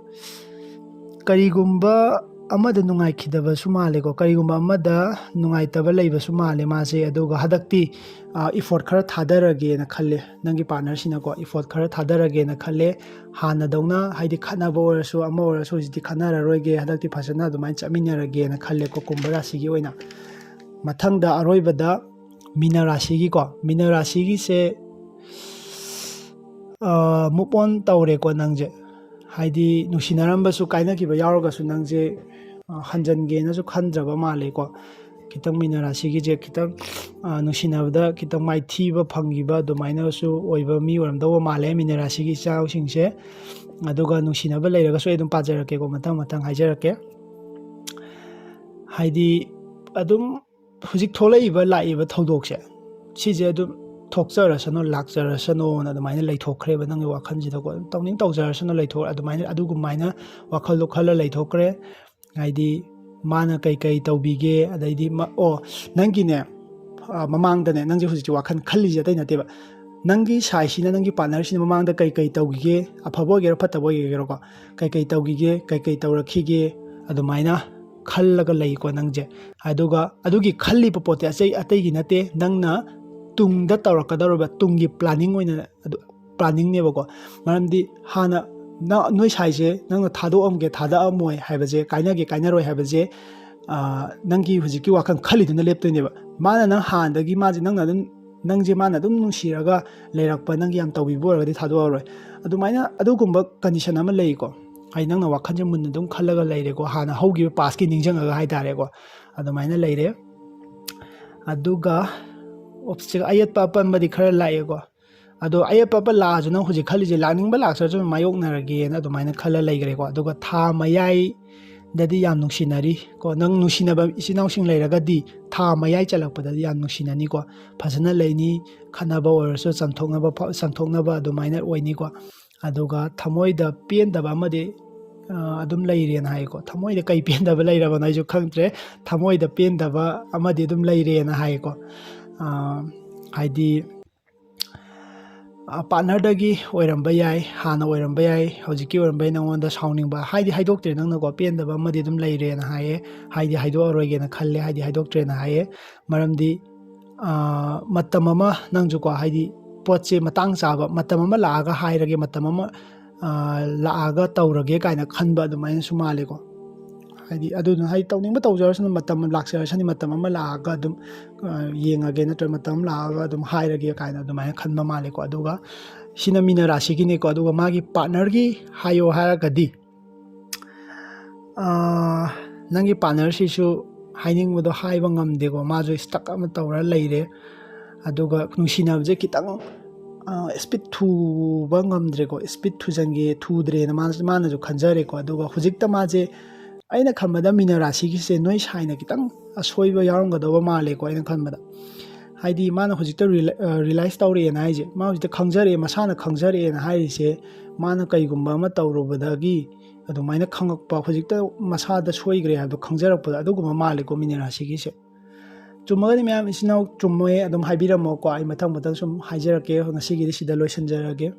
ꯀꯔꯤꯒꯨꯝꯕ ꯑꯃꯗ ꯅꯨꯡꯉꯥꯏꯈꯤꯗꯕꯁꯨ ꯃꯥꯜꯂꯦꯀꯣ, ꯀꯔꯤꯒꯨꯝꯕ ꯑꯃꯗ ꯅꯨꯡꯉꯥꯏꯇꯕ ꯂꯩꯕꯁꯨ ꯃꯥꯜꯂꯦ ꯃꯥꯁꯦ꯫ ꯑꯗꯨꯒ ꯍꯟꯗꯛꯇꯤ, ꯑ, ꯏꯐꯣꯔꯠ ꯈꯔ ꯊꯥꯗꯔꯒꯦꯅ ꯈꯜꯂꯦ ꯅꯪꯒꯤ ꯄꯥꯔꯠꯅꯔꯁꯤꯅꯀꯣ, ꯏꯐꯣꯔꯠ ꯈꯔ ꯊꯥꯗꯔꯒꯦꯅ ꯈꯜꯂꯦ꯫ ꯍꯥꯟꯅꯗꯧꯅ ꯍꯥꯏꯗꯤ ꯈꯠꯅꯕ ꯑꯣꯏꯔꯁꯨ ꯑꯃ ꯑꯣꯏꯔꯁꯨ ꯍꯧꯖꯤꯛꯇꯤ ꯈꯠꯅꯔꯔꯣꯏꯒꯦ, ꯍꯟꯗꯛꯇꯤ ꯐꯖꯅ ꯑꯗꯨꯃꯥꯏꯅ ꯆꯠꯃꯤꯟꯅꯔꯒꯦꯅ ꯈꯜꯂꯦꯀꯣ ꯀꯨꯝꯚ ꯔꯥꯁꯤꯒꯤ ꯑꯣꯏꯅ꯫ ꯃꯊꯪꯗ ꯑꯔꯣꯏꯕꯗ ꯃꯤꯅ ꯔꯥꯁꯤꯒꯤꯀꯣ, ꯃꯤꯅ ꯔꯥꯁꯤꯒꯤꯁꯦ, ꯑ, move on ꯇꯧꯔꯦꯀꯣ ꯅꯪꯁꯦ꯫ ꯍꯥꯏꯗꯤ ꯅꯨꯡꯁꯤꯅꯔꯝꯕꯁꯨ ꯀꯥꯏꯅꯈꯤꯕ ꯌꯥꯎꯔꯒꯁꯨ ꯅꯪꯁꯦ ꯍꯟꯖꯟꯒꯦꯅꯁꯨ ꯈꯟꯗ꯭ꯔꯕ ꯃꯥꯜꯂꯦꯀꯣ꯫ ꯈꯤꯇꯪ ꯃꯤꯅ ꯔꯥꯁꯤꯒꯤꯁꯦ ꯈꯤꯇꯪ ꯅꯨꯡꯁꯤꯅꯕꯗ ꯈꯤꯇꯪ ꯃꯥꯏꯊꯤꯕ ꯐꯪꯈꯤꯕ ꯑꯗꯨꯃꯥꯏꯅꯁꯨ ꯑꯣꯏꯕ ꯃꯤ ꯑꯣꯏꯔꯝꯗꯧꯕ ꯃꯥꯜꯂꯦ ꯃꯤꯅ ꯔꯥꯁꯤꯒꯤ ꯏꯆꯥꯁꯤꯡꯁꯦ꯫ ꯑꯗꯨꯒ ꯅꯨꯡꯁꯤꯅꯕ ꯂꯩꯔꯒꯁꯨ ꯑꯩ ꯑꯗꯨꯝ ꯄꯥꯖꯔꯛꯀꯦꯀꯣ, ꯃꯊꯪ ꯃꯊꯪ ꯍꯥꯏꯖꯔꯛꯀꯦ꯫ ꯍꯥꯏꯗꯤ ꯑꯗꯨꯝ ꯍꯧꯖꯤꯛ ꯊꯣꯛꯂꯛꯏꯕ ꯂꯥꯛꯏꯕ ꯊꯧꯗꯣꯛꯁꯦ, ꯁꯤꯁꯦ ꯑꯗꯨꯝ ꯊꯣꯛꯆꯔꯁꯅꯨ, ꯂꯥꯛꯆꯔꯁꯅꯨꯅ ꯑꯗꯨꯃꯥꯏꯅ ꯂꯩꯊꯣꯛꯈ꯭ꯔꯦꯕ ꯅꯪꯒꯤ ꯋꯥꯈꯜꯁꯤꯗꯀꯣ꯫ ꯑꯗꯨꯝ ꯇꯧꯅꯤꯡ ꯇꯧꯖꯔꯁꯅꯨ, ꯂꯩꯊꯣꯛ ꯑꯗꯨꯃꯥꯏꯅ ꯑꯗꯨꯒꯨꯃꯥꯏꯅ ꯋꯥꯈꯜꯗꯣ ꯈꯜꯂ ꯂꯩꯊꯣꯛꯈ꯭ꯔꯦ꯫ ꯍꯥꯏꯗꯤ ꯃꯥꯅ ꯀꯩ ꯀꯩ ꯇꯧꯕꯤꯒꯦ, ꯑꯗꯩꯗꯤ ꯑꯣ ꯅꯪꯒꯤꯅꯦ, ꯃꯃꯥꯡꯗꯅꯦ, ꯅꯪꯁꯦ ꯍꯧꯖꯤꯛꯁꯦ ꯋꯥꯈꯜ ꯈꯜꯂꯤꯁꯦ ꯑꯇꯩ ꯅꯠꯇꯦꯕ꯫ ꯅꯪꯒꯤ ꯁꯥꯏꯁꯤꯅ, ꯅꯪꯒꯤ ꯄꯥꯔꯠꯅꯔꯁꯤꯅ ꯃꯃꯥꯡꯗ ꯀꯩ ꯀꯩ ꯇꯧꯈꯤꯒꯦ, ꯑꯐꯕ ꯑꯣꯏꯒꯦꯔꯥ ꯐꯠꯇꯕ ꯑꯣꯏꯒꯦꯔꯥꯀꯣ, ꯀꯩ ꯀꯩ ꯇꯧꯈꯤꯒꯦ, ꯀꯩ ꯀꯩ ꯇꯧꯔꯛꯈꯤꯒꯦ, ꯑꯗꯨꯃꯥꯏꯅ ꯈꯜꯂꯒ ꯂꯩꯀꯣ ꯅꯪꯁꯦ꯫ ꯑꯗꯨꯒ ꯑꯗꯨꯒꯤ ꯈꯜꯂꯤꯕ ꯄꯣꯠꯇꯤ ꯑꯇꯩ ꯑꯇꯩꯒꯤ ꯅꯠꯇꯦ, ꯅꯪꯅ ꯇꯨꯡꯗ ꯇꯧꯔꯛꯀꯗꯧꯔꯤꯕ ꯇꯨꯡꯒꯤ ꯄ꯭ꯂꯥꯅꯤꯡ ꯑꯣꯏꯅ, ꯑꯗꯨ ꯄ꯭ꯂꯥꯅꯤꯡꯅꯦꯕꯀꯣ꯫ ꯃꯔꯝꯗꯤ ꯍꯥꯟꯅ ꯅ- ꯅꯣꯏ ꯁꯥꯏꯁꯦ ꯅꯪꯅ ꯊꯥꯗꯣꯛꯑꯝꯒꯦ ꯊꯥꯗꯣꯛꯑꯝꯃꯣꯏ ꯍꯥꯏꯕꯁꯦ, ꯀꯥꯏꯅꯒꯦ ꯀꯥꯏꯅꯔꯣꯏ ꯍꯥꯏꯕꯁꯦ, ꯅꯪꯒꯤ ꯍꯧꯖꯤꯛꯀꯤ ꯋꯥꯈꯜ ꯈꯜꯂꯤꯗꯨꯅ ꯂꯦꯞꯇꯣꯏꯅꯦꯕ꯫ ꯃꯥꯅ ꯅꯪ ꯍꯥꯟꯅꯗꯒꯤ, ꯃꯥꯁꯦ ꯅꯪꯅ ꯑꯗꯨꯝ, ꯅꯪꯁꯦ ꯃꯥꯅ ꯑꯗꯨꯝ ꯅꯨꯡꯁꯤꯔꯒ ꯂꯩꯔꯛꯄ, ꯅꯪꯒꯤ ꯌꯥꯝ ꯇꯧꯕꯤꯕ ꯑꯣꯏꯔꯒꯗꯤ ꯊꯥꯗꯣꯛꯑꯔꯣꯏ꯫ ꯑꯗꯨꯃꯥꯏꯅ ꯑꯗꯨꯒꯨꯝꯕ ꯀꯟꯗꯤꯁꯟ ꯑꯃ ꯂꯩꯀꯣ꯫ ꯍꯥꯏꯗꯤ ꯅꯪꯅ ꯋꯥꯈꯜꯁꯦ ꯃꯨꯟꯅ ꯑꯗꯨꯝ ꯈꯜꯂꯒ ꯂꯩꯔꯦꯀꯣ, ꯍꯥꯟꯅ ꯍꯧꯈꯤꯕ ꯄꯥꯁꯀꯤ ꯅꯤꯡꯁꯤꯡꯉꯒ ꯍꯥꯏꯇꯥꯔꯦꯀꯣ꯫ ꯑꯗꯨꯃꯥꯏꯅ ꯂꯩꯔꯦ꯫ ꯑꯗꯨꯒ ꯑꯣꯞꯁꯇꯤꯀꯜ, ꯑꯌꯦꯠꯄ ꯑꯄꯟꯕꯗꯤ ꯈꯔ ꯂꯥꯛꯑꯦꯀꯣ꯫ ꯑꯗꯣ ꯑꯌꯦꯠꯄ ꯑꯄꯟ ꯂꯥꯛꯑꯁꯨ ꯅꯪ ꯍꯧꯖꯤꯛ ꯈꯜꯂꯤꯁꯦ ꯂꯥꯛꯅꯤꯡꯕ ꯂꯥꯛꯆꯔꯁꯨ ꯑꯗꯨꯝ ꯃꯥꯌꯣꯛꯅꯔꯒꯦꯅ ꯑꯗꯨꯃꯥꯏꯅ ꯈꯜꯂ ꯂꯩꯈ꯭ꯔꯦꯀꯣ꯫ ꯑꯗꯨꯒ ꯊꯥ ꯃꯌꯥꯏꯗꯗꯤ ꯌꯥꯝ ꯅꯨꯡꯁꯤꯅꯔꯤ ꯀꯣ꯫ ꯅꯪ ꯅꯨꯡꯁꯤꯅꯕ ꯏꯆꯤꯟ ꯏꯅꯥꯎꯁꯤꯡ ꯂꯩꯔꯒꯗꯤ ꯊꯥ ꯃꯌꯥꯏ ꯆꯜꯂꯛꯄꯗꯗꯤ ꯌꯥꯝ ꯅꯨꯡꯁꯤꯅꯅꯤꯀꯣ꯫ ꯐꯖꯅ ꯂꯩꯅꯤ, ꯈꯠꯅꯕ ꯑꯣꯏꯔꯁꯨ ꯆꯝꯊꯣꯛꯅꯕ ꯐ- ꯆꯝꯊꯣꯛꯅꯕ ꯑꯗꯨꯃꯥꯏꯅ ꯑꯣꯏꯅꯤꯀꯣ꯫ ꯑꯗꯨꯒ ꯊꯃꯣꯏꯗ ꯄꯦꯟꯗꯕ ꯑꯃꯗꯤ ꯑꯗꯨꯝ ꯂꯩꯔꯦꯅ ꯍꯥꯏꯀꯣ꯫ ꯊꯃꯣꯏꯗ ꯀꯩ ꯄꯦꯟꯗꯕ ꯂꯩꯔꯕꯅꯣ ꯑꯩꯁꯨ ꯈꯪꯗ꯭ꯔꯦ꯫ ꯊꯃꯣꯏꯗ ꯄꯦꯟꯗꯕ ꯑꯃꯗꯤ ꯑꯗꯨꯝ ꯂꯩꯔꯦꯅ ꯍꯥꯏꯀꯣ꯫ ꯍꯥꯏꯗꯤ ꯄꯥꯔꯠꯅꯔꯗꯒꯤ ꯑꯣꯏꯔꯝꯕ ꯌꯥꯏ, ꯍꯥꯟꯅ ꯑꯣꯏꯔꯝꯕ ꯌꯥꯏ, ꯍꯧꯖꯤꯛꯀꯤ ꯑꯣꯏꯔꯝꯕ ꯌꯥꯏ꯫ ꯅꯉꯣꯟꯗ ꯁꯥꯎꯅꯤꯡꯕ ꯍꯥꯏꯗꯤ ꯍꯥꯏꯗꯣꯛꯇ꯭ꯔꯦ ꯅꯪꯅꯀꯣ, ꯄꯦꯟꯗꯕ ꯑꯃꯗꯤ ꯑꯗꯨꯝ ꯂꯩꯔꯦꯅ ꯍꯥꯏꯌꯦ꯫ ꯍꯥꯏꯗꯤ ꯍꯥꯏꯗꯣꯛꯑꯔꯣꯏꯒꯦꯅ ꯈꯜꯂꯦ, ꯍꯥꯏꯗꯤ ꯍꯥꯏꯗꯣꯛꯇ꯭ꯔꯦꯅ ꯍꯥꯏꯌꯦ꯫ ꯃꯔꯝꯗꯤ ꯃꯇꯝ ꯑꯃ ꯅꯪꯁꯨꯀꯣ, ꯍꯥꯏꯗꯤ ꯄꯣꯠꯁꯦ ꯃꯇꯥꯡ ꯆꯥꯕ ꯃꯇꯝ ꯑꯃ ꯂꯥꯛꯑꯒ ꯍꯥꯏꯔꯒꯦ, ꯃꯇꯝ ꯑꯃ ꯂꯥꯛꯑꯒ ꯇꯧꯔꯒꯦ ꯀꯥꯏꯅ ꯈꯟꯕ ꯑꯗꯨꯃꯥꯏꯅꯁꯨ ꯃꯥꯜꯂꯦꯀꯣ꯫ ꯍꯥꯏꯗꯤ ꯑꯗꯨꯅ ꯍꯥꯏꯗꯤ ꯇꯧꯅꯤꯡꯕ ꯇꯧꯖꯔꯁꯅꯨ, ꯃꯇꯝ ꯂꯥꯛꯆꯔꯁꯅꯤ, ꯃꯇꯝ ꯑꯃ ꯂꯥꯛꯑꯒ ꯑꯗꯨꯝ ꯌꯦꯡꯉꯒꯦ, ꯅꯠꯇ꯭ꯔꯒ ꯃꯇꯝ ꯑꯃ ꯂꯥꯛꯑꯒ ꯑꯗꯨꯝ ꯍꯥꯏꯔꯒꯦ ꯀꯥꯏꯅ ꯑꯗꯨꯃꯥꯏꯅ ꯈꯟꯕ ꯃꯥꯜꯂꯦꯀꯣ꯫ ꯑꯗꯨꯒ ꯁꯤꯅ ꯃꯤꯅ ꯔꯥꯁꯤꯒꯤꯅꯤꯀꯣ꯫ ꯑꯗꯨꯒ ꯃꯥꯒꯤ ꯄꯥꯔꯠꯅꯔꯒꯤ ꯍꯥꯏꯌꯣ ꯍꯥꯏꯔꯒꯗꯤ, ꯑꯥ, ꯅꯪꯒꯤ ꯄꯥꯔꯠꯅꯔꯁꯤꯁꯨ ꯍꯥꯏꯅꯤꯡꯕꯗꯣ ꯍꯥꯏꯕ ꯉꯝꯗꯦꯀꯣ꯫ ꯃꯥꯁꯨ ꯁ꯭ꯇꯛ ꯑꯃ ꯇꯧꯔ ꯂꯩꯔꯦ꯫ ꯑꯗꯨꯒ ꯅꯨꯡꯁꯤꯅꯕꯁꯦ ꯈꯤꯇꯪ ꯁ꯭ꯄꯤꯠ ꯊꯨꯕ ꯉꯝꯗ꯭ꯔꯦꯀꯣ꯫ ꯁ꯭ꯄꯤꯠ ꯊꯨꯖꯟꯒꯦ, ꯊꯨꯗ꯭ꯔꯦꯅ ꯃꯥꯅ, ꯃꯥꯅꯁꯨ ꯈꯟꯖꯔꯦꯀꯣ꯫ ꯑꯗꯨꯒ ꯍꯧꯖꯤꯛꯇ ꯃꯥꯁꯦ, ꯑꯩꯅ ꯈꯟꯕꯗ ꯃꯤꯅ ꯔꯥꯁꯤꯒꯤꯁꯦ ꯅꯣꯏ ꯁꯥꯏꯅ ꯈꯤꯇꯪ ꯑꯁꯣꯏꯕ ꯌꯥꯎꯔꯝꯒꯗꯧꯕ ꯃꯥꯜꯂꯦꯀꯣ, ꯑꯩꯅ ꯈꯟꯕꯗ꯫ ꯍꯥꯏꯗꯤ ꯃꯥꯅ ꯍꯧꯖꯤꯛꯇ ꯔꯤꯂꯥꯏꯁ ꯇꯧꯔꯛꯑꯦꯅ ꯍꯥꯏꯁꯦ, ꯃꯥ ꯍꯧꯖꯤꯛꯇ ꯈꯪꯖꯔꯛꯑꯦ, ꯃꯁꯥꯅ ꯈꯪꯖꯔꯛꯑꯦꯅ ꯍꯥꯏꯔꯤꯁꯦ, ꯃꯥꯅ ꯀꯩꯒꯨꯝꯕ ꯑꯃ ꯇꯧꯔꯨꯕꯗꯒꯤ ꯑꯗꯨꯃꯥꯏꯅ ꯈꯪꯉꯛꯄ, ꯍꯧꯖꯤꯛꯇ ꯃꯁꯥꯗ ꯁꯣꯏꯈ꯭ꯔꯦ ꯍꯥꯏꯕꯗꯣ ꯈꯪꯖꯔꯛꯄꯗ ꯑꯗꯨꯒꯨꯝꯕ ꯃꯥꯜꯂꯦꯀꯣ ꯃꯤꯅ ꯔꯥꯁꯤꯒꯤꯁꯦ꯫ ꯆꯨꯝꯃꯒꯗꯤ ꯃꯌꯥꯝ ꯏꯆꯤꯟ ꯏꯅꯥꯎ ꯆꯨꯝꯃꯦ ꯑꯗꯨꯝ ꯍꯥꯏꯕꯤꯔꯝꯃꯣꯀꯣ, ꯑꯩ ꯃꯊꯪ ꯃꯊꯪ ꯁꯨꯝ ꯍꯥꯏꯖꯔꯛꯀꯦ꯫ ꯉꯁꯤꯒꯤꯗꯤ ꯁꯤꯗ ꯂꯣꯏꯁꯤꯟꯖꯔꯒꯦ꯫